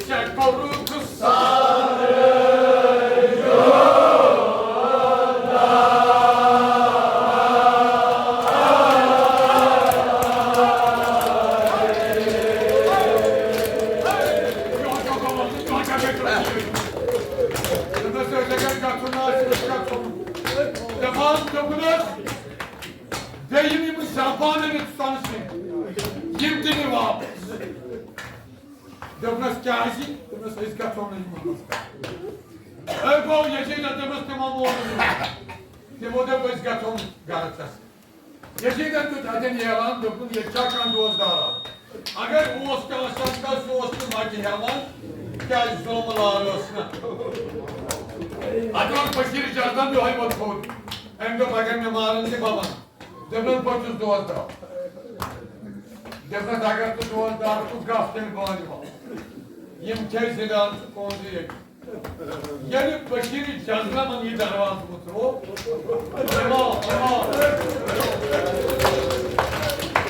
ژےٚ کوٚرُکھ دپان دوٚپنس، بیٚیہِ یِم یِم زاپان ہندوستانس منٛز، یِم تہِ نہٕ واپس۔ دوٚپنَس، "کیٛازِ؟" دوٚپنَس، "أسۍ گژھو نہٕ یِمَن منٛز کَتھ۔" أمۍ گوٚو یزیٖدَس، دوٚپنَس، "تِمو مون نہٕ۔" تِمو دوٚپ، "أسۍ گژھو نہٕ گرٕ ژےٚ سۭتۍ۔" یزیٖدَن دیُت اَتٮ۪ن اعلان، دوٚپُن، "ییٚتہِ چھا کانٛہہ دوست دارا؟ اگر اوس کانٛہہ آسان، کانٛہہ سُہ اوس نہٕ مَتہِ ہٮ۪وان، کیٛازِ ظُلمہٕ لار ٲس نہ۔" اَتہِ اوس بشیٖر جزدَن یِہوٚے ووٚتھمُت۔ أمۍ دوٚپ، "اگر مےٚ مارَن تہِ بَبَن۔" دوٚپنَس، "بہٕ چھُس دوست دار۔" دوٚپنَس، "اگر ژٕ دوست دار چھُکھ، گژھ تیٚلہِ بانہِ وَل۔ یِم چھِ أسۍ زِندان ژٕ کونزِ ییٚتہِ۔" ییٚلہِ بشیٖر جزلمن یہِ دروازٕ وُتروو، اِمام، اِمام،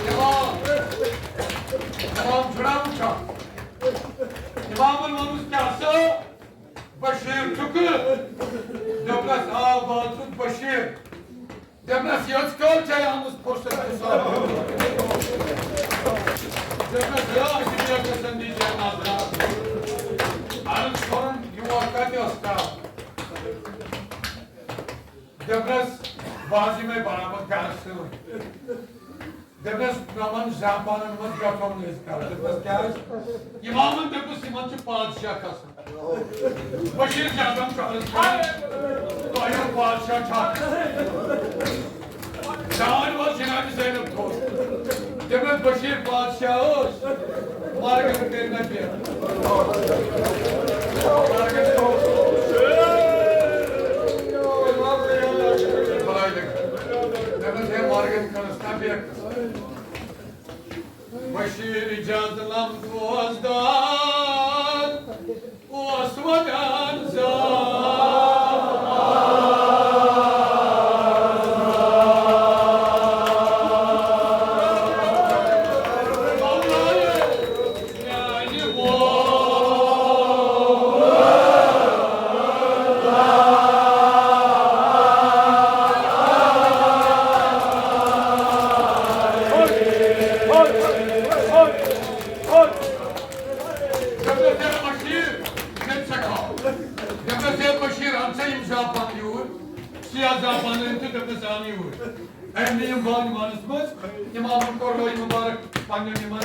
اِمام، اِمام چھُنہ وُچھان؟ اِمامن ووٚنُس، "کیٛاہ سا بشیٖر چھُکھٕ؟" دوٚپنَس، "آ، بہٕ حظ چھُس بشیٖر۔" دوٚپنَس، "یٔژ کٲلۍ چھے آمٕژ فرصت تہٕ سۄ۔" دوٚپنَس، "یا اَسہِ بے پسندی جانا برا۔" عرض کوٚرُن، "یور کَتہِ ٲس کَتھ؟" دوٚپنَس، "بہٕ حظ یِمَے برابر گَرَس سۭتۍ۔" دوٚپنَس، "نۄمَن زاپانَن منٛز گژھو نہٕ أسۍ کَرو۔" دوٚپنَس، "کیٛازِ؟" اِمامَن دوٚپُس، "یِمَن چھُ پادشاہ کھسان۔" بشیٖر جادم چھُ عرض کران، "تۄہہِ یُن پادشاہ چھُ اکھ۔" داوَن وول جناب زینب تھوٚد۔ دوٚپنَس، "بشیٖر پادشاہ اوس، مرگن کٔرۍ نہ بیٚہہ۔" مرگن تھوٚد۔ دوٚپنَس، "ہے، مرگن کٔرٕس نہ بیٚہہ۔" بشیٖر جزلم دوست دار اوس ودان زار۔ میانہِ وول۔ دوٚپنَس، "ہے بشیٖر، مےٚ تہِ سکھاو۔" دوٚپنَس، "ہے بشیٖر، اَن سا یِم زاپان یوٗرۍ۔" سیاہ زاپان أنۍ تہٕ دوٚپنَس، "اَن یوٗرۍ۔" أمۍ نہٕ یِم بانہِ وانَس منٛز، اِمامَن کوٚر رٲے مُبارک پنٛنٮ۪ن یِمَن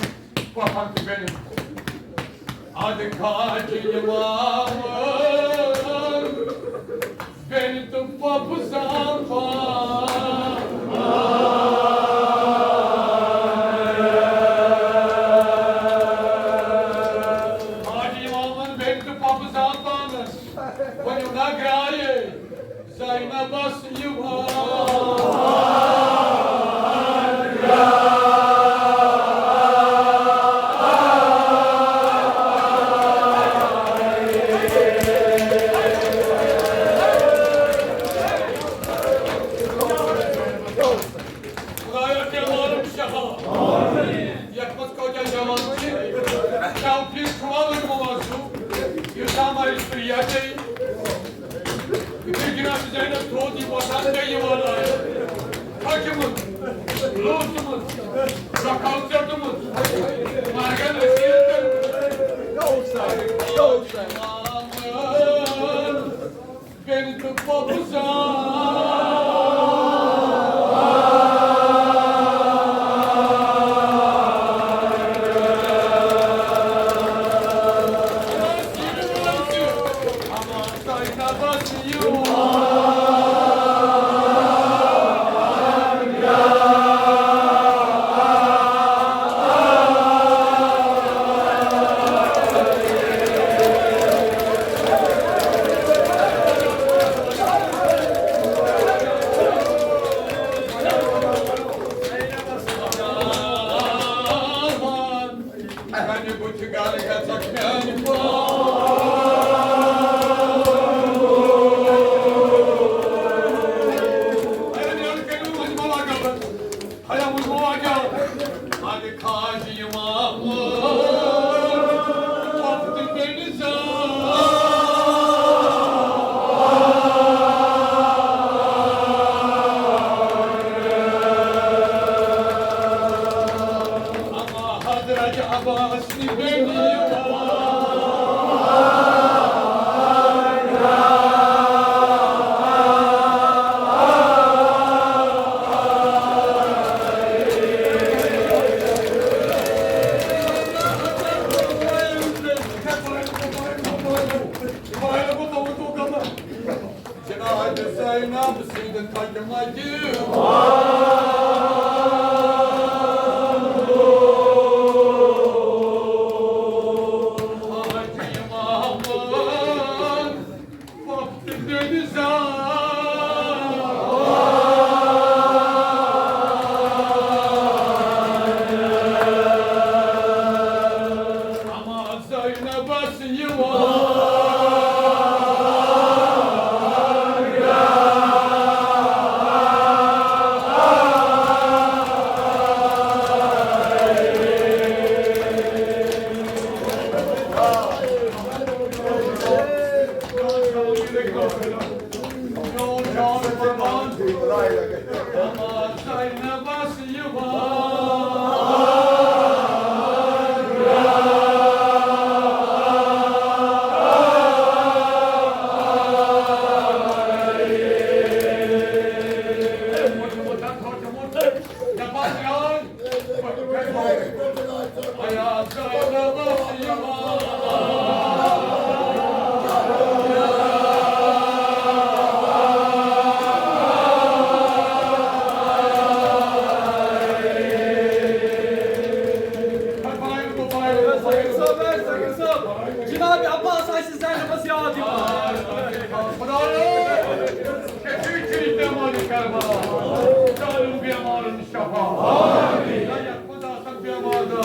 پۄپھَن تہٕ بیٚنٮ۪ن۔ اَدٕ کھاجہِ اِمامَن بیٚنہِ تہٕ پۄپھٕ زاپان۔ حاجی اِمامَن بیٚنہِ تہٕ پۄپھٕ زاپانَس ؤنِو نا گرٛایے زینبَس یِوان۔ خدایا، کیٛاہ عالم شفا۔ یَتھ منٛز کۭتیٛاہ جوان چھِ۔ توفیٖق چھُوا وۄنۍ مُوازٕ؟ یُس ہم آیہِ سُہ یَتھ جایہِ۔ یُتھُے جناب زینب تھوٚد یہِ وۄتھان گٔے یہِ وَلان۔ تھٔچمٕژ، لوٗژمٕژ، رۄکھاو ژٔٹمٕژ۔ مرگن أسیٖر کٔرمٕژ۔ بیٚنہِ تہٕ پۄپھٕ زاپان۔ نام سیدن تھکہِ مجہِ۔ حاجی محمد وقت دِنہِ زان۔ اما زینبس یِوان۔ جناب عباس آسہِ زینبس یاد یِوان۔ خدایا، شفیع چی بیمار کربلا، سالم بیمارن شفا۔ آمین۔ یا خدا سن بیمار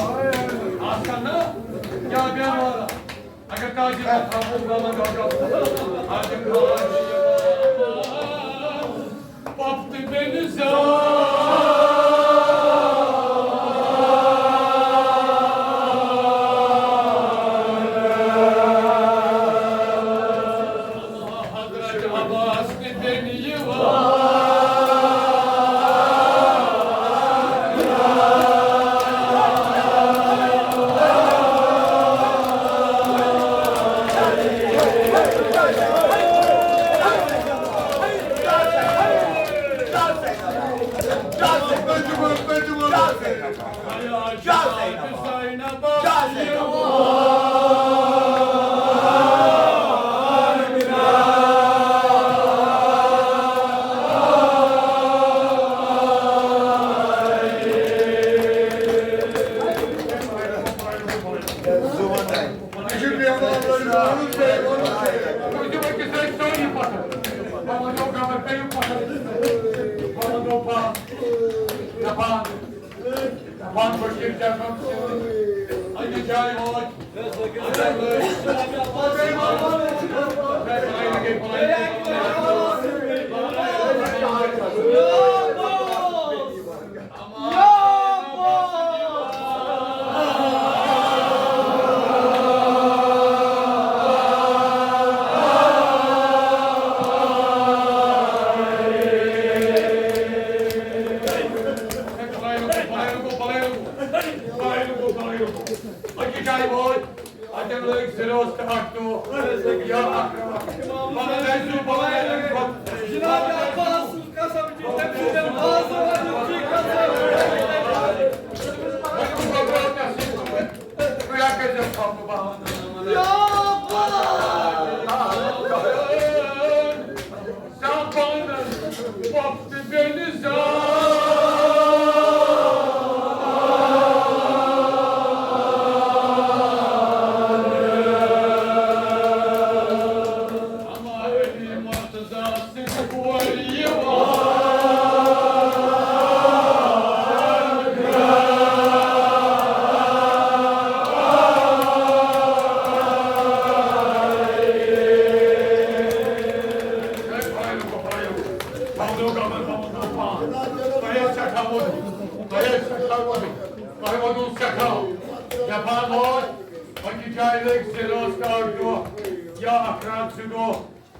آسن نا، یا بیمار۔ اگر تاجر تھاوو، بابا ڈاکٹر، آج کھانا وقت بن زا۔ حضرت عباس تہِ بیٚنہِ یِوان۔ دپان بشیر جنرل سۭتۍ اَکہِ جایہِ وٲتۍ۔ أکِس جایہِ وٲتۍ، اَتٮ۪ن لٲگۍ زِرِوَس تہٕ اَکھ دۄہ۔ یا اَکھ، پَنُن ٲسِو، پَنُن ٲسِو۔ جناب عباس سٕنٛز قسم چھِ، تٔمۍ سٕنٛدٮ۪ن بازرَن ہٕنٛز چھِ قسم۔ وۄنۍ گوٚو گۄڈٕ کیٛاہ چھِ؟ تُہۍ ہا کٔرۍزیو ژھۄپہٕ بہانہٕ۔ یا عباس! زبانن وقت بن زان۔ اما علی مرتضی سٕنٛدِ کورِ یِوان۔ تۄہہِ حظ چھا تھاوُن، تۄہہِ حظ چھا تھاوُن، تۄہہِ ووٚنوُ سٮ۪ٹھاہ۔ دَپان اوس، أکِس جایہِ لٔگۍ زٕ رٲژ کاک دۄہ یا اَکھ راتھ زٕ دۄہ۔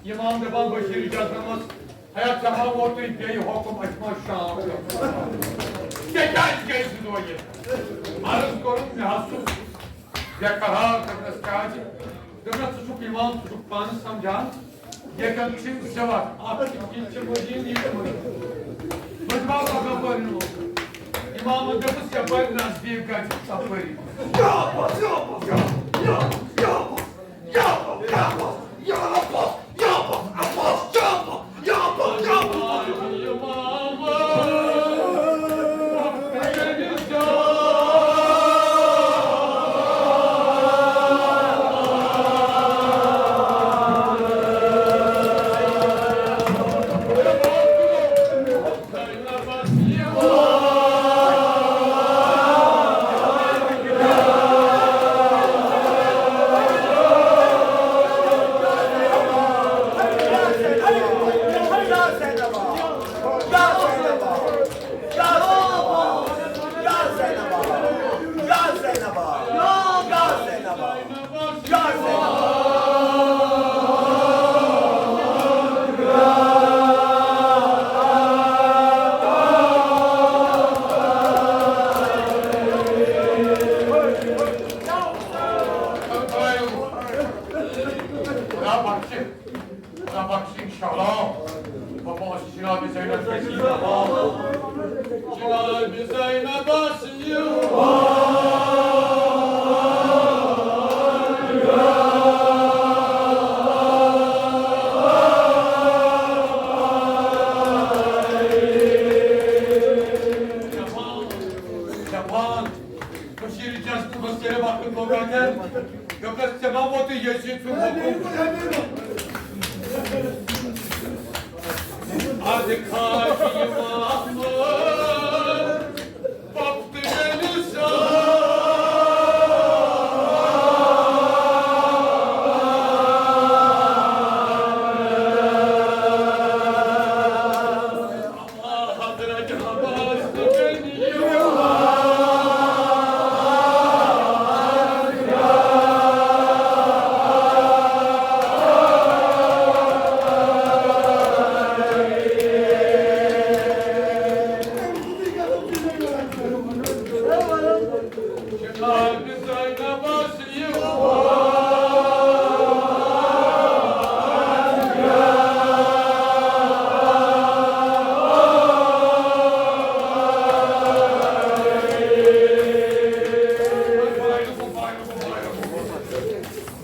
اِمام دَپان بشیٖر جنرلس، ہے، ژےٚ ما ووتُے بیٚیہِ حُکُم، اَسہِ ما شام گژھِ؟ ژےٚ کیٛازِ گٔے زٕ دۄہ یہِ؟ عرض کوٚرُم، مےٚ حظ چھُس بے قرار، دوٚپنَس کیٛازِ؟ دوٚپنَس، ژٕ چھُکھ اِمام، ژٕ چھُکھ پانہٕ سمجھان، ییٚتٮ۪ن چھِ زٕ وَتھ، اَکھ چھِ یہِ تہِ چھِ مٔزیٖد، یہِ تہِ مٔزیٖد۔ بہٕ دِمہٕ ہا پَگاہ پٔرِو۔ اِمامَن دوٚپُس، یَپٲرۍ نزدیٖک گژھِ تَپٲری۔ یا عباس، یا عباس، یا، یا، یا عباس، یا عباس، یا عباس، یا عباس، عباس، یا عباس، یا عباس، یا عباس، یا جناب زینب کشید عوام، جناب زینب آسیو۔ جاپان، کشید جنگ منٛز کٔرِو اکھ لوکن۔ یوٚتَس ژےٚ ما ووتُے یزید سُنٛد حُکُم؟ اَدٕ کھاج یِوان پۄپھتہٕ میٲنِس۔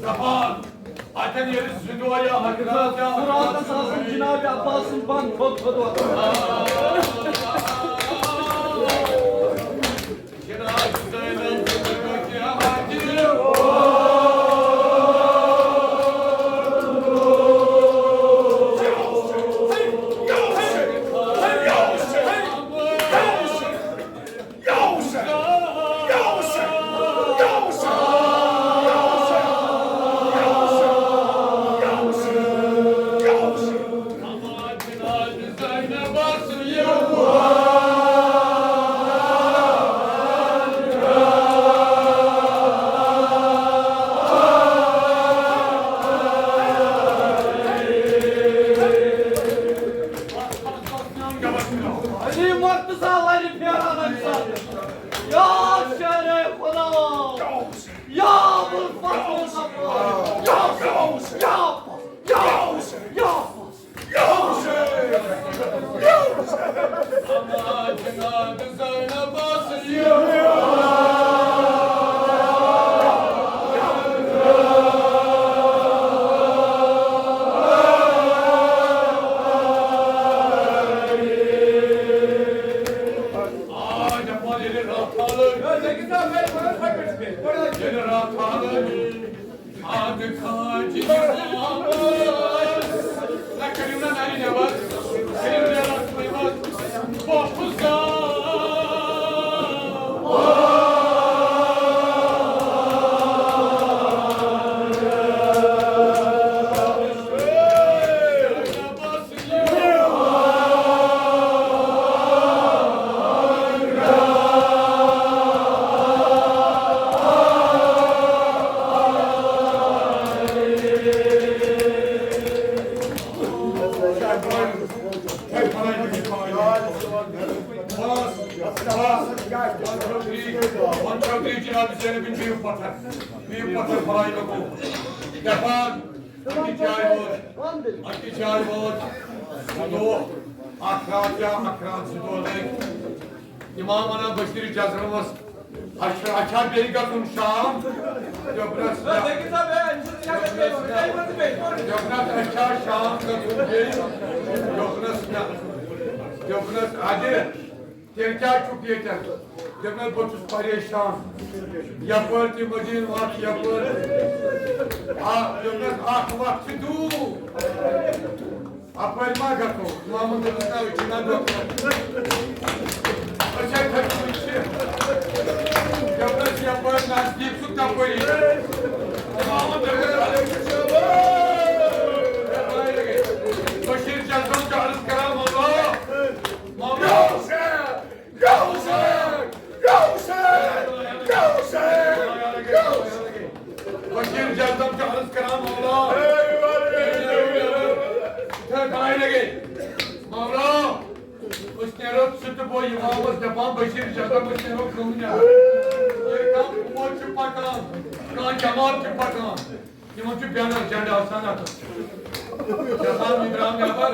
دَپان، اَتٮ۪ن ییٚلہِ زٕ دۄہ یا اَکھ راتھ یا اَکھ راتَس راتھ آسُن جناب عباس سُنٛد بنٛد تھوٚد تھوٚد وۄتھان۔ جناب زینب، علی مرتضی لرِ پھیران اَمہِ ساتہٕ۔ یا شیرِ خدا، یا ابوالفضل صفوان، یا، یا، یا، یا، یا۔ نہ کٔرِو نہ نرِ نٮ۪بر، کٔرِو نٮ۪بر، کٔرِو نٮ۪بر۔ پوٚپھٕ زاو۔ وۄنۍ چھو تُہۍ جناب زینبٕنۍ بِہِو پتھر، بِہِو پتھر، بلاے لوگو۔ دپان، اَکہِ جایہِ ووت، اَکہِ جایہِ ووت، زٕ دۄہ، اکھ راتھ یا اکھ راتھ زٕ دۄہ لٔگۍ۔ امام ونان بشیر جزرمس، اچھا، اچھا، بیٚیہِ گژھُن شام۔ دوٚپنس، دوٚپنس، اچھا، شام گژھُن بیٚیہِ۔ دوٚپنس، نہ۔ دوٚپنس، ادِ، تیٚلہِ کیٛازِ چھُکھ ییٚتٮ۪ن؟ دوٚپنس، بہٕ چھُس پریشان۔ یپٲرۍ تہِ مدیٖنہٕ وَتھ، یپٲرۍ۔ آ، دوٚپنس، اکھ وَتھ چھِ دوٗر۔ اَپٲرۍ ما گژھو؟ محمد علی ناوٕے چھِ نہ دۄکھٕ۔ أسۍ ہے کھٔتۍ وٕنہِ چھِ۔ یَپٲرۍ، یَپٲرۍ نزدیٖک چھُ تَپٲری۔ محمد علی، بشیٖر جزم چھُ عرض کران، مولا، مولا۔ یا حسین! یا حسین! یا حسین! یا حسین! یا حسین! بشیر جزم چھُ عرض کران، مولا۔ ہے، بلاے لگے۔ مولا، أسۍ نیرو ژٕ تہٕ بہٕ، امام اوس دپان، بشیر جزم، أسۍ نیرو کٕہٕنۍ نیرو۔ ییٚلہِ کانٛہہ فوج چھُ پکان، کانٛہہ جماعت چھُ پکان، یِمن چھُ بینر، جنڈٕ آسان اَتھس۔ امام درٛاو نٮ۪بر،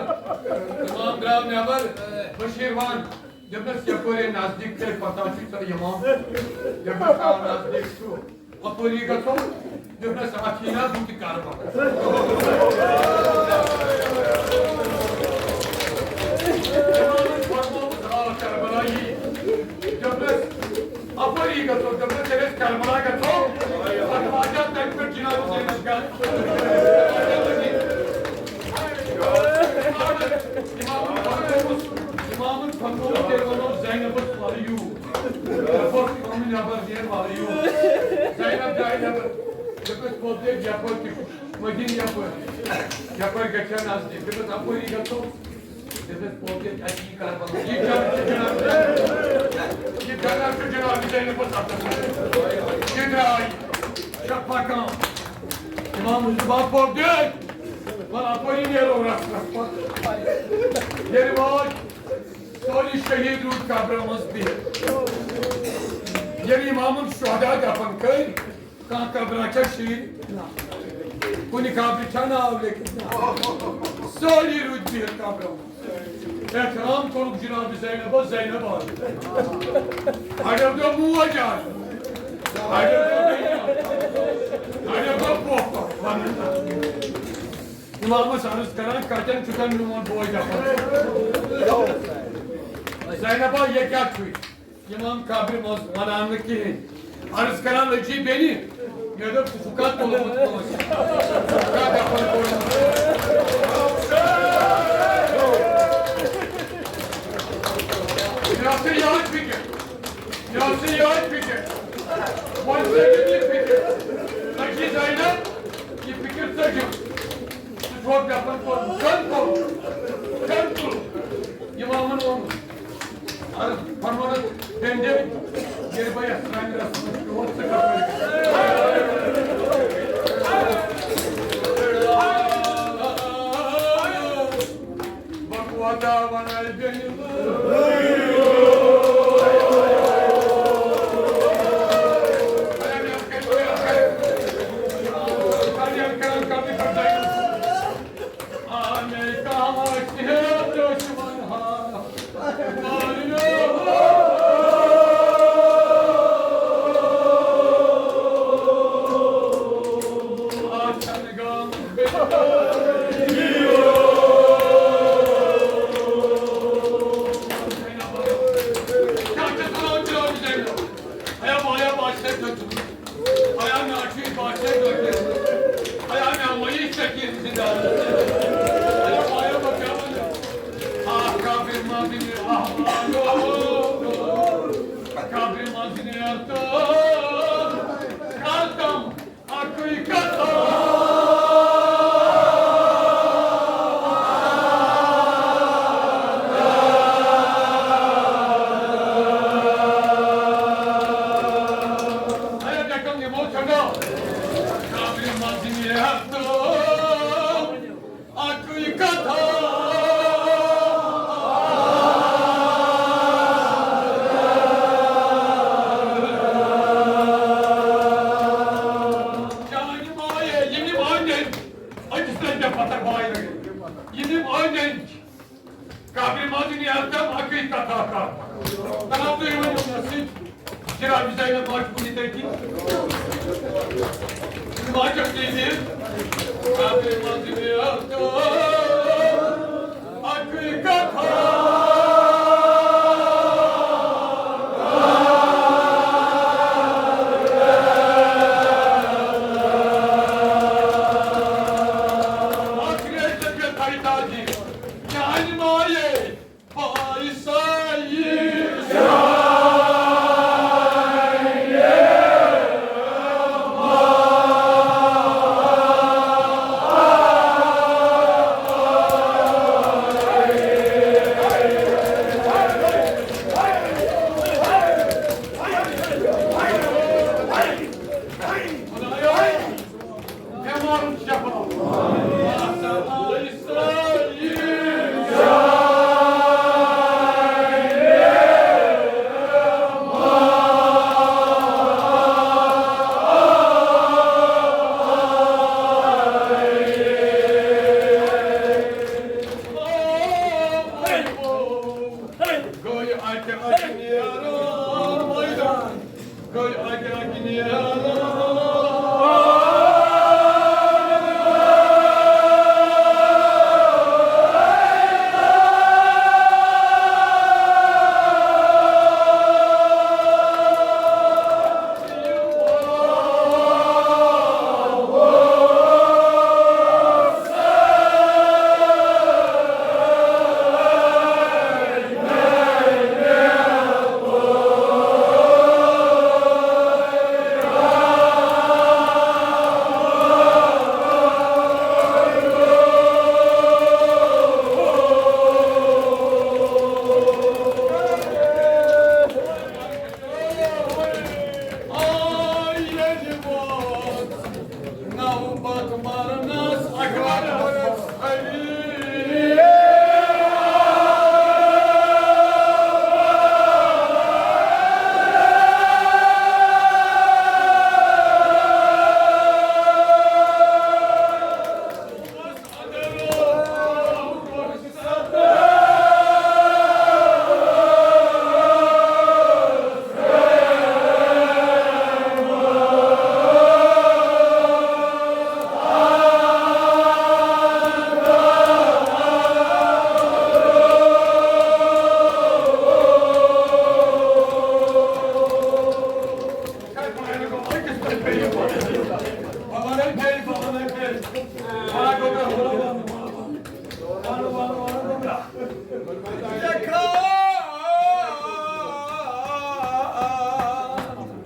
امام درٛاو نٮ۪بر، بشیٖر وَن، دوٚپنَس، یَپٲرۍ نزدیٖک تۄہہِ پتہ چھُ، ژٕ یِوان۔ دوٚپنَس، آ، نزدیٖک چھُ۔ اَپٲری گژھو، دوٚپنَس، اَتھ یی نہ بُتھِ کربلا۔ اِمامَن فرمووُس، آ، کربلا یی۔ دوٚپنَس، اَپٲری گژھو، دوٚپنَس، ییٚلہِ أسۍ کربلا گژھو، پَتہٕ واجہ تَتہِ پٮ۪ٹھ جناب حسینَس گَرٕ۔ اِمامَن فرمووُس، اِمامَن فرمووُس، تیٚلہِ وَنو زینبَس وَلہٕ یوٗر۔ دوٚپُس، اِمام نٮ۪بر نیر وَلہٕ یوٗر۔ زینب درٛاے نٮ۪بر۔ دوٚپُس، پوٚز دے، یَپٲرۍ تہِ چھُ مدیٖنہٕ یَپٲرۍ۔ یَپٲرۍ گژھِ ہا نزدیٖک۔ دوٚپُس، اَپٲری گژھو۔ دوٚپُس، پوٚز دے، اَتہِ یی کربلا۔ یہِ جنت چھُ جناب۔ یہِ جنت چھُ جناب زینبَس اَتھَس منٛز۔ یہِ درٛاے۔ چھےٚ پَکان۔ اِمام حضور، پوٚز دے۔ وَلہٕ اَپٲری نیرو رَژھ رَژھ پَتہٕ۔ ییٚلہِ وٲتۍ، سٲری شہیٖد روٗدۍ قبرَن منٛز بِہِتھ۔ ییٚلہِ اِمامَن شُہدا دَفن کٔرۍ، کانٛہہ قبرا چھا شیٖرِتھ؟ نہ۔ کُنہِ قبرِ چھا ناو لیکھِتھ؟ نہ۔ سٲری روٗدۍ بِہِتھ قبرَن منٛز۔ احترام کوٚرُکھ جناب زینبَس، زینب آیہِ۔ اَڑیو دوٚپ موج آیہِ۔ اَڑیو دوٚپ بیٚنہِ آیہِ۔ اَڑیو دوٚپ پۄپھ آیہِ۔ وَنُن نہ۔ اِمامَس عرض کران، کَتٮ۪ن چھُ تۄہہِ میون بوے دَفن؟ زینبا، یہِ کیٛاہ چھُے؟ اِمام قبرِ منٛز وَنان نہٕ کِہیٖنۍ۔ عرض کران، لٔجی بیٚنہِ، مےٚ دوٚپ، ژٕ چھُکھا تُلمُت کٲنٛسہِ؟ ژٕ چھُکھا دَفن کوٚرمُت؟ مےٚ ٲس نہٕ یِہوٚے فِکِر۔ مےٚ ٲس نہٕ یِہوٚے فِکِر۔ وۄنۍ ژٔجِم یہِ فِکِر۔ لٔجی زینب، یہِ فِکِر ژٔجِم۔ ژٕ چھُکھ دَفن کوٚرمُت۔ کٔمۍ کوٚر؟ کٔمۍ تُل؟ اِمامَن ووٚن۔ عرض فرمووُس، بیٚنہِ، ییٚلہِ بہٕ یَتھ سانہِ رسمہِ منٛز پیوٚو، ژٕ کَپٲرۍ؟ بہٕ کوتاہ وَنَے بیٚنہِ۔ آیا مےٚ آٹھویں بادشاہ گٔٹِس؟ آیا مےٚ وۄنۍ سکیٖن زِندٕ؟ آیا، آیا بہٕ کیٛاہ وَنہٕ؟ آ، قبرِ منٛز یہِ احوالو، قبرِ منٛز یہِ تہٕ کَر تام اَکُے کَتھا۔ اے، مےٚ کٔم یِمو چھَنہ قبرِ منٛز نیرتھ اَکُے کَتھا۔ چانہِ مایہِ یِم یِم أنٛدۍ أنٛدۍ، أکِس نَے مےٚ پَتہ بایہِ أنٛدۍ، یِم یِم أنٛدۍ أنٛدۍ چھِ۔ قبرِ منٛز نیرتھ اَکٕے کَتھا کَتھ۔ جناب، تُہۍ ؤنِو مےٚ سۭتۍ، جناب زینب ما چھِ کُنہِ تٔتی؟ ما چھَکھ تٔتی؟ قبرِ منٛز نیرتھ اَکٕے کَتھا۔ اَکھ رٮ۪تھ گٔے تۄہہِ تازی۔ چانہِ مایے بایہِ سایہِ۔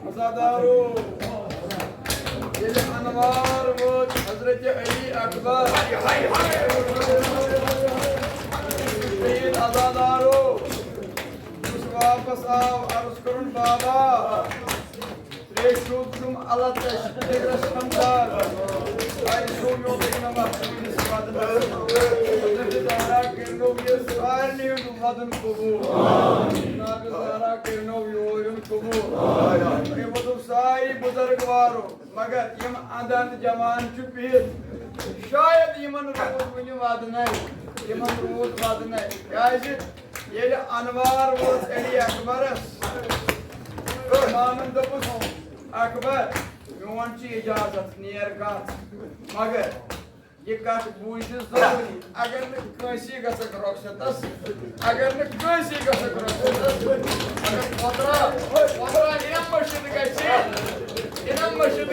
عزادارو، ییٚلہِ انوار ووت حضرت علی اکبر، شہید عزادارو، یُس واپس آو، عرض کوٚرُن، بابا، ترٛیشہِ ہُنٛد چھُم الگ، ترٛیشہِ جگرس چھَم دگ۔ آیہِ سوٗ میون تہِ نمبر چٲنِس وعدس۔ حضرت زہرا کٔرنو یہِ سارنٕے ہُنٛد وعدُن قبوٗل۔ جناب زہرا کٔرنو یورُن قبوٗل۔ یِمو دوٚپ سارے بُزرگ وارو، مگر یِم اَنٛد اَنٛد جوان چھِ بِہِتھ، شاید یِمن روٗد وُنہِ وعدٕ نَے، یِمن روٗد وعدٕ نَے۔ کیٛازِ؟ ییٚلہِ انوار ووت علی اکبرس، امامن دوٚپُس، اکبر، میون چھُ اجازت، نیر گژھ، مگر یہِ کتھ بوٗزِ ضروٗری، اگر نہٕ کٲنٛسی گژھکھ رۄخصتس، اگر نہٕ کٲنٛسی گژھکھ رۄخصتس، اگر پۄدرا، پۄدرا انم مٔشِد گژھِ، انم مٔشِد گژھِ،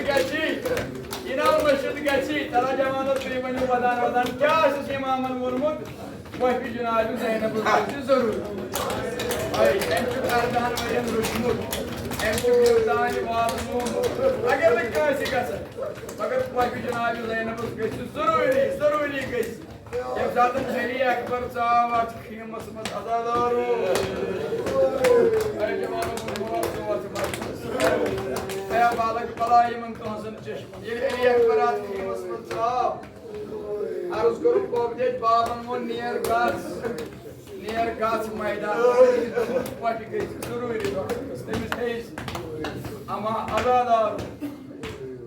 انم مٔشِد گژھِ، ترا جوانو تُہۍ ؤنِو ودان ودان کیٛاہ آسٮ۪س امامن ووٚنمُت؟ وۄنۍ چھُ جناب زینبس چھُ ضروٗری۔ أمۍ چھُ اردہن ؤرین روٚچھمُت، أمۍ چھُ بیٚیہِ تانۍ واتنومُت۔ اگر نہٕ کٲنٛسہِ گژھِ، مگر وۄنۍ چھُ جناب زینبس گژھِ ضروٗری، ضروٗری گژھِ۔ ییٚمہِ ساتہٕ علی اکبر ژاو اتھ خیمس منٛز، عزادارو، اے جوانو، اے بالک بلا یِمن تُہنٛزن چشمن۔ ییٚلہِ علی اکبر اتھ خیمس منٛز ژاو، عرض کوٚرُکھ، بابدیج بابن ووٚن، "نیر گژھ، نیر گژھ میدان، پۄپھِ گٔژھۍ ضروٗری رۄخصت گژھِ۔" تٔمِس ہیٚچھ اما عزادار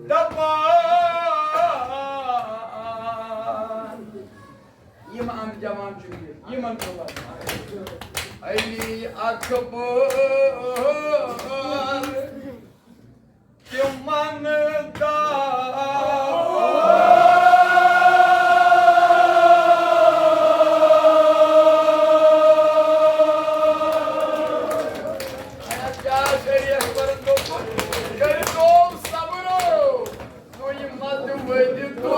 دپان، یِم اَنٛد جوان چھِ بِہِتھ، یِمن چھُ وَنُن۔ علی اکبر تِمن دعوت۔ کیٛاہ شریعت پرن دوٚپُن، کٔرِو صبر، تُہۍ مت ؤدِو۔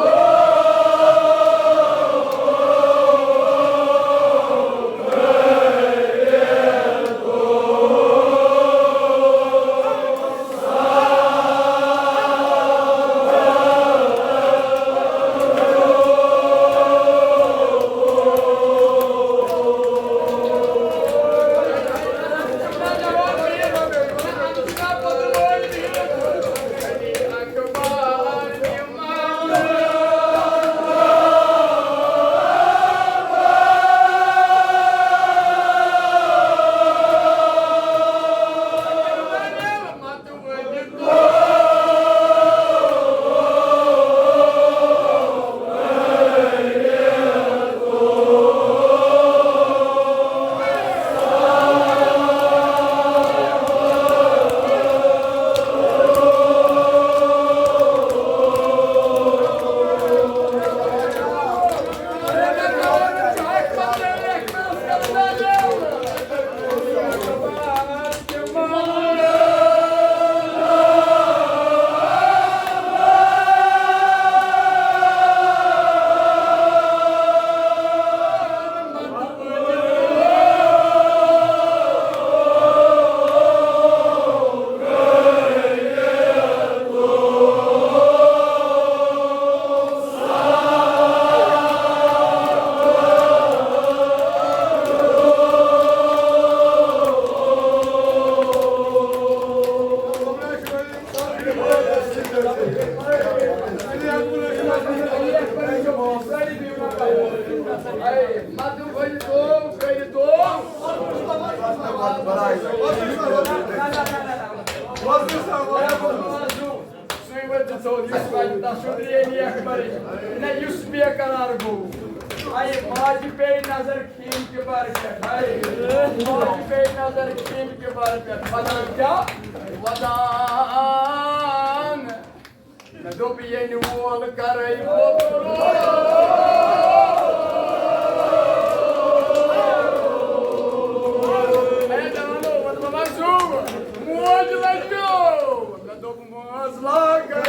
سُے وۄنۍ دِژو یُس وۄنۍ تَس چھُ درٛیٚیہِ اَکبرٕچ۔ نہ، یُس بے قرار گوٚو۔ اَے ماجہِ پیٚیہِ نظر کھیٖم کہِ بَرٕ پٮ۪ٹھ۔ اَے ماجہِ پیٚیہِ نظر کھیٖم کہِ بَرٕ پٮ۪ٹھ۔ وَدان کیٛاہ؟ وَدان۔ مےٚ دوٚپ، ییٚلہِ وول کَرَے وۄتلو۔ اے جوانو، وۄتلو ما چھُو؟ موج لَجیو۔ مےٚ دوٚپ، ماز لاگَے۔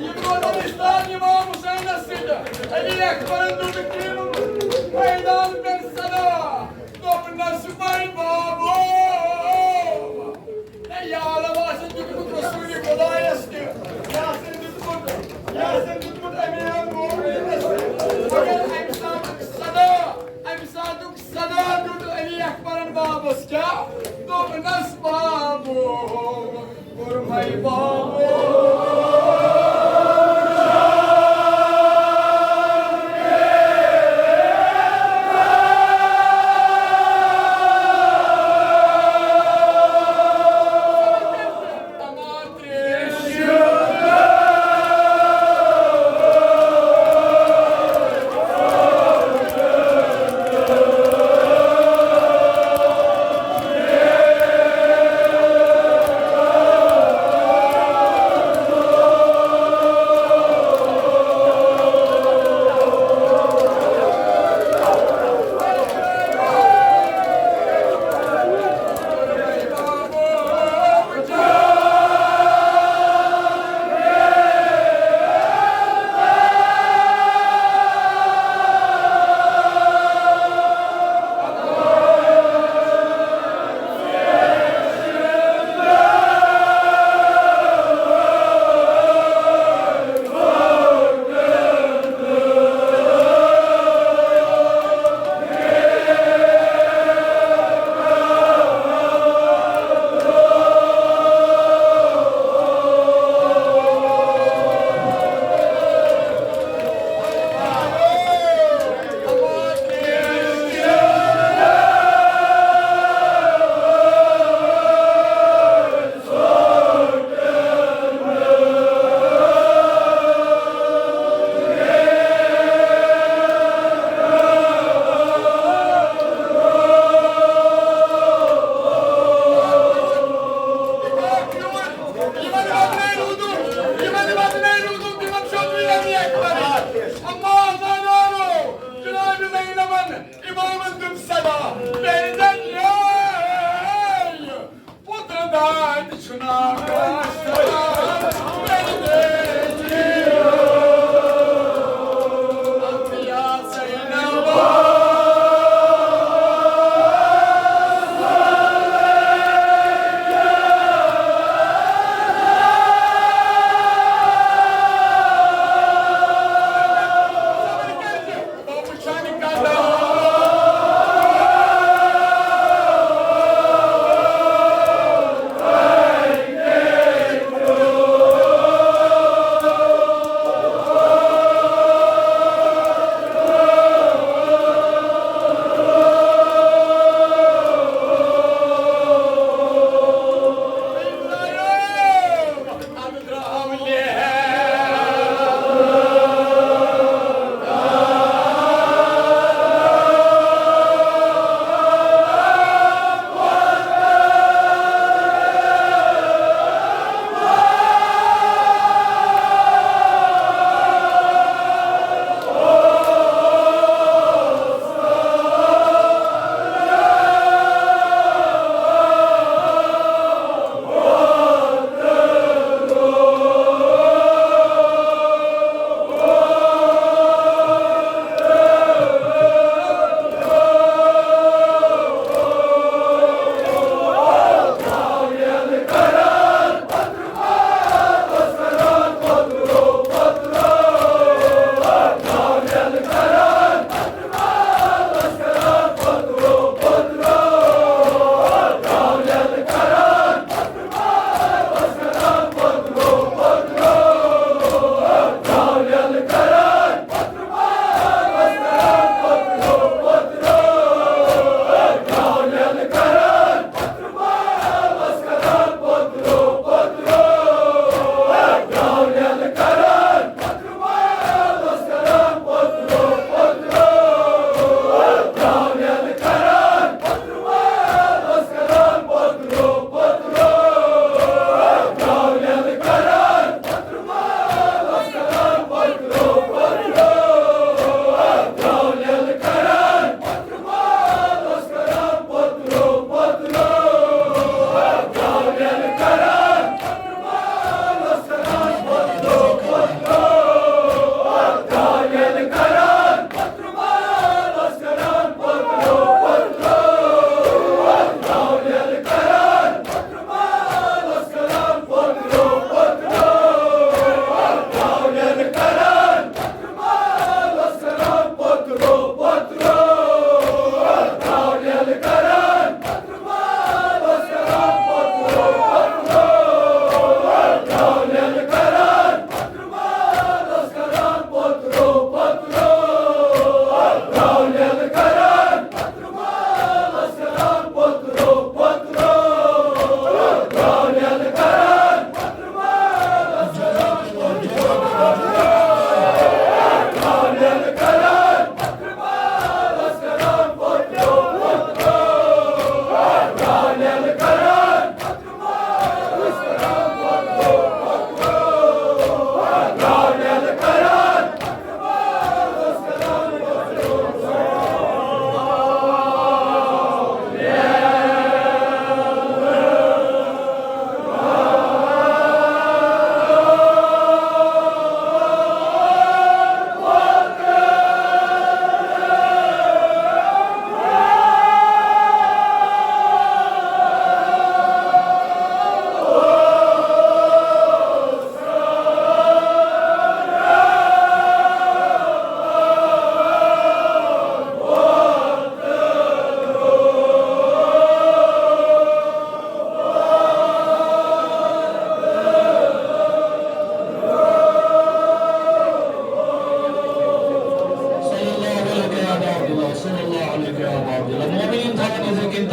یِم روزن اِسلام اِمام حُسینَس سۭتۍ۔ علی اکبرن دیُت تِم میدان پٮ۪ٹھ صدا، دوٚپنَس، "بٔے بابو، ہے، یہِ عالم آسن دیُتمُت رسول خدایَس تہِ، یہِ آسن دیُتمُت، یہِ آسن دیُتمُت امیٖر المومنیٖنَس تہِ، مگر اَمہِ ساتُک صدا، اَمہِ ساتُک صدا دیُت علی اکبرن بابس کیٛاہ؟ دوٚپنَس، بابو، کوٚرمَے بابو۔ صلی اللہ علیہ وسلم۔ مومنین تھاوان یِتھے کٔنۍ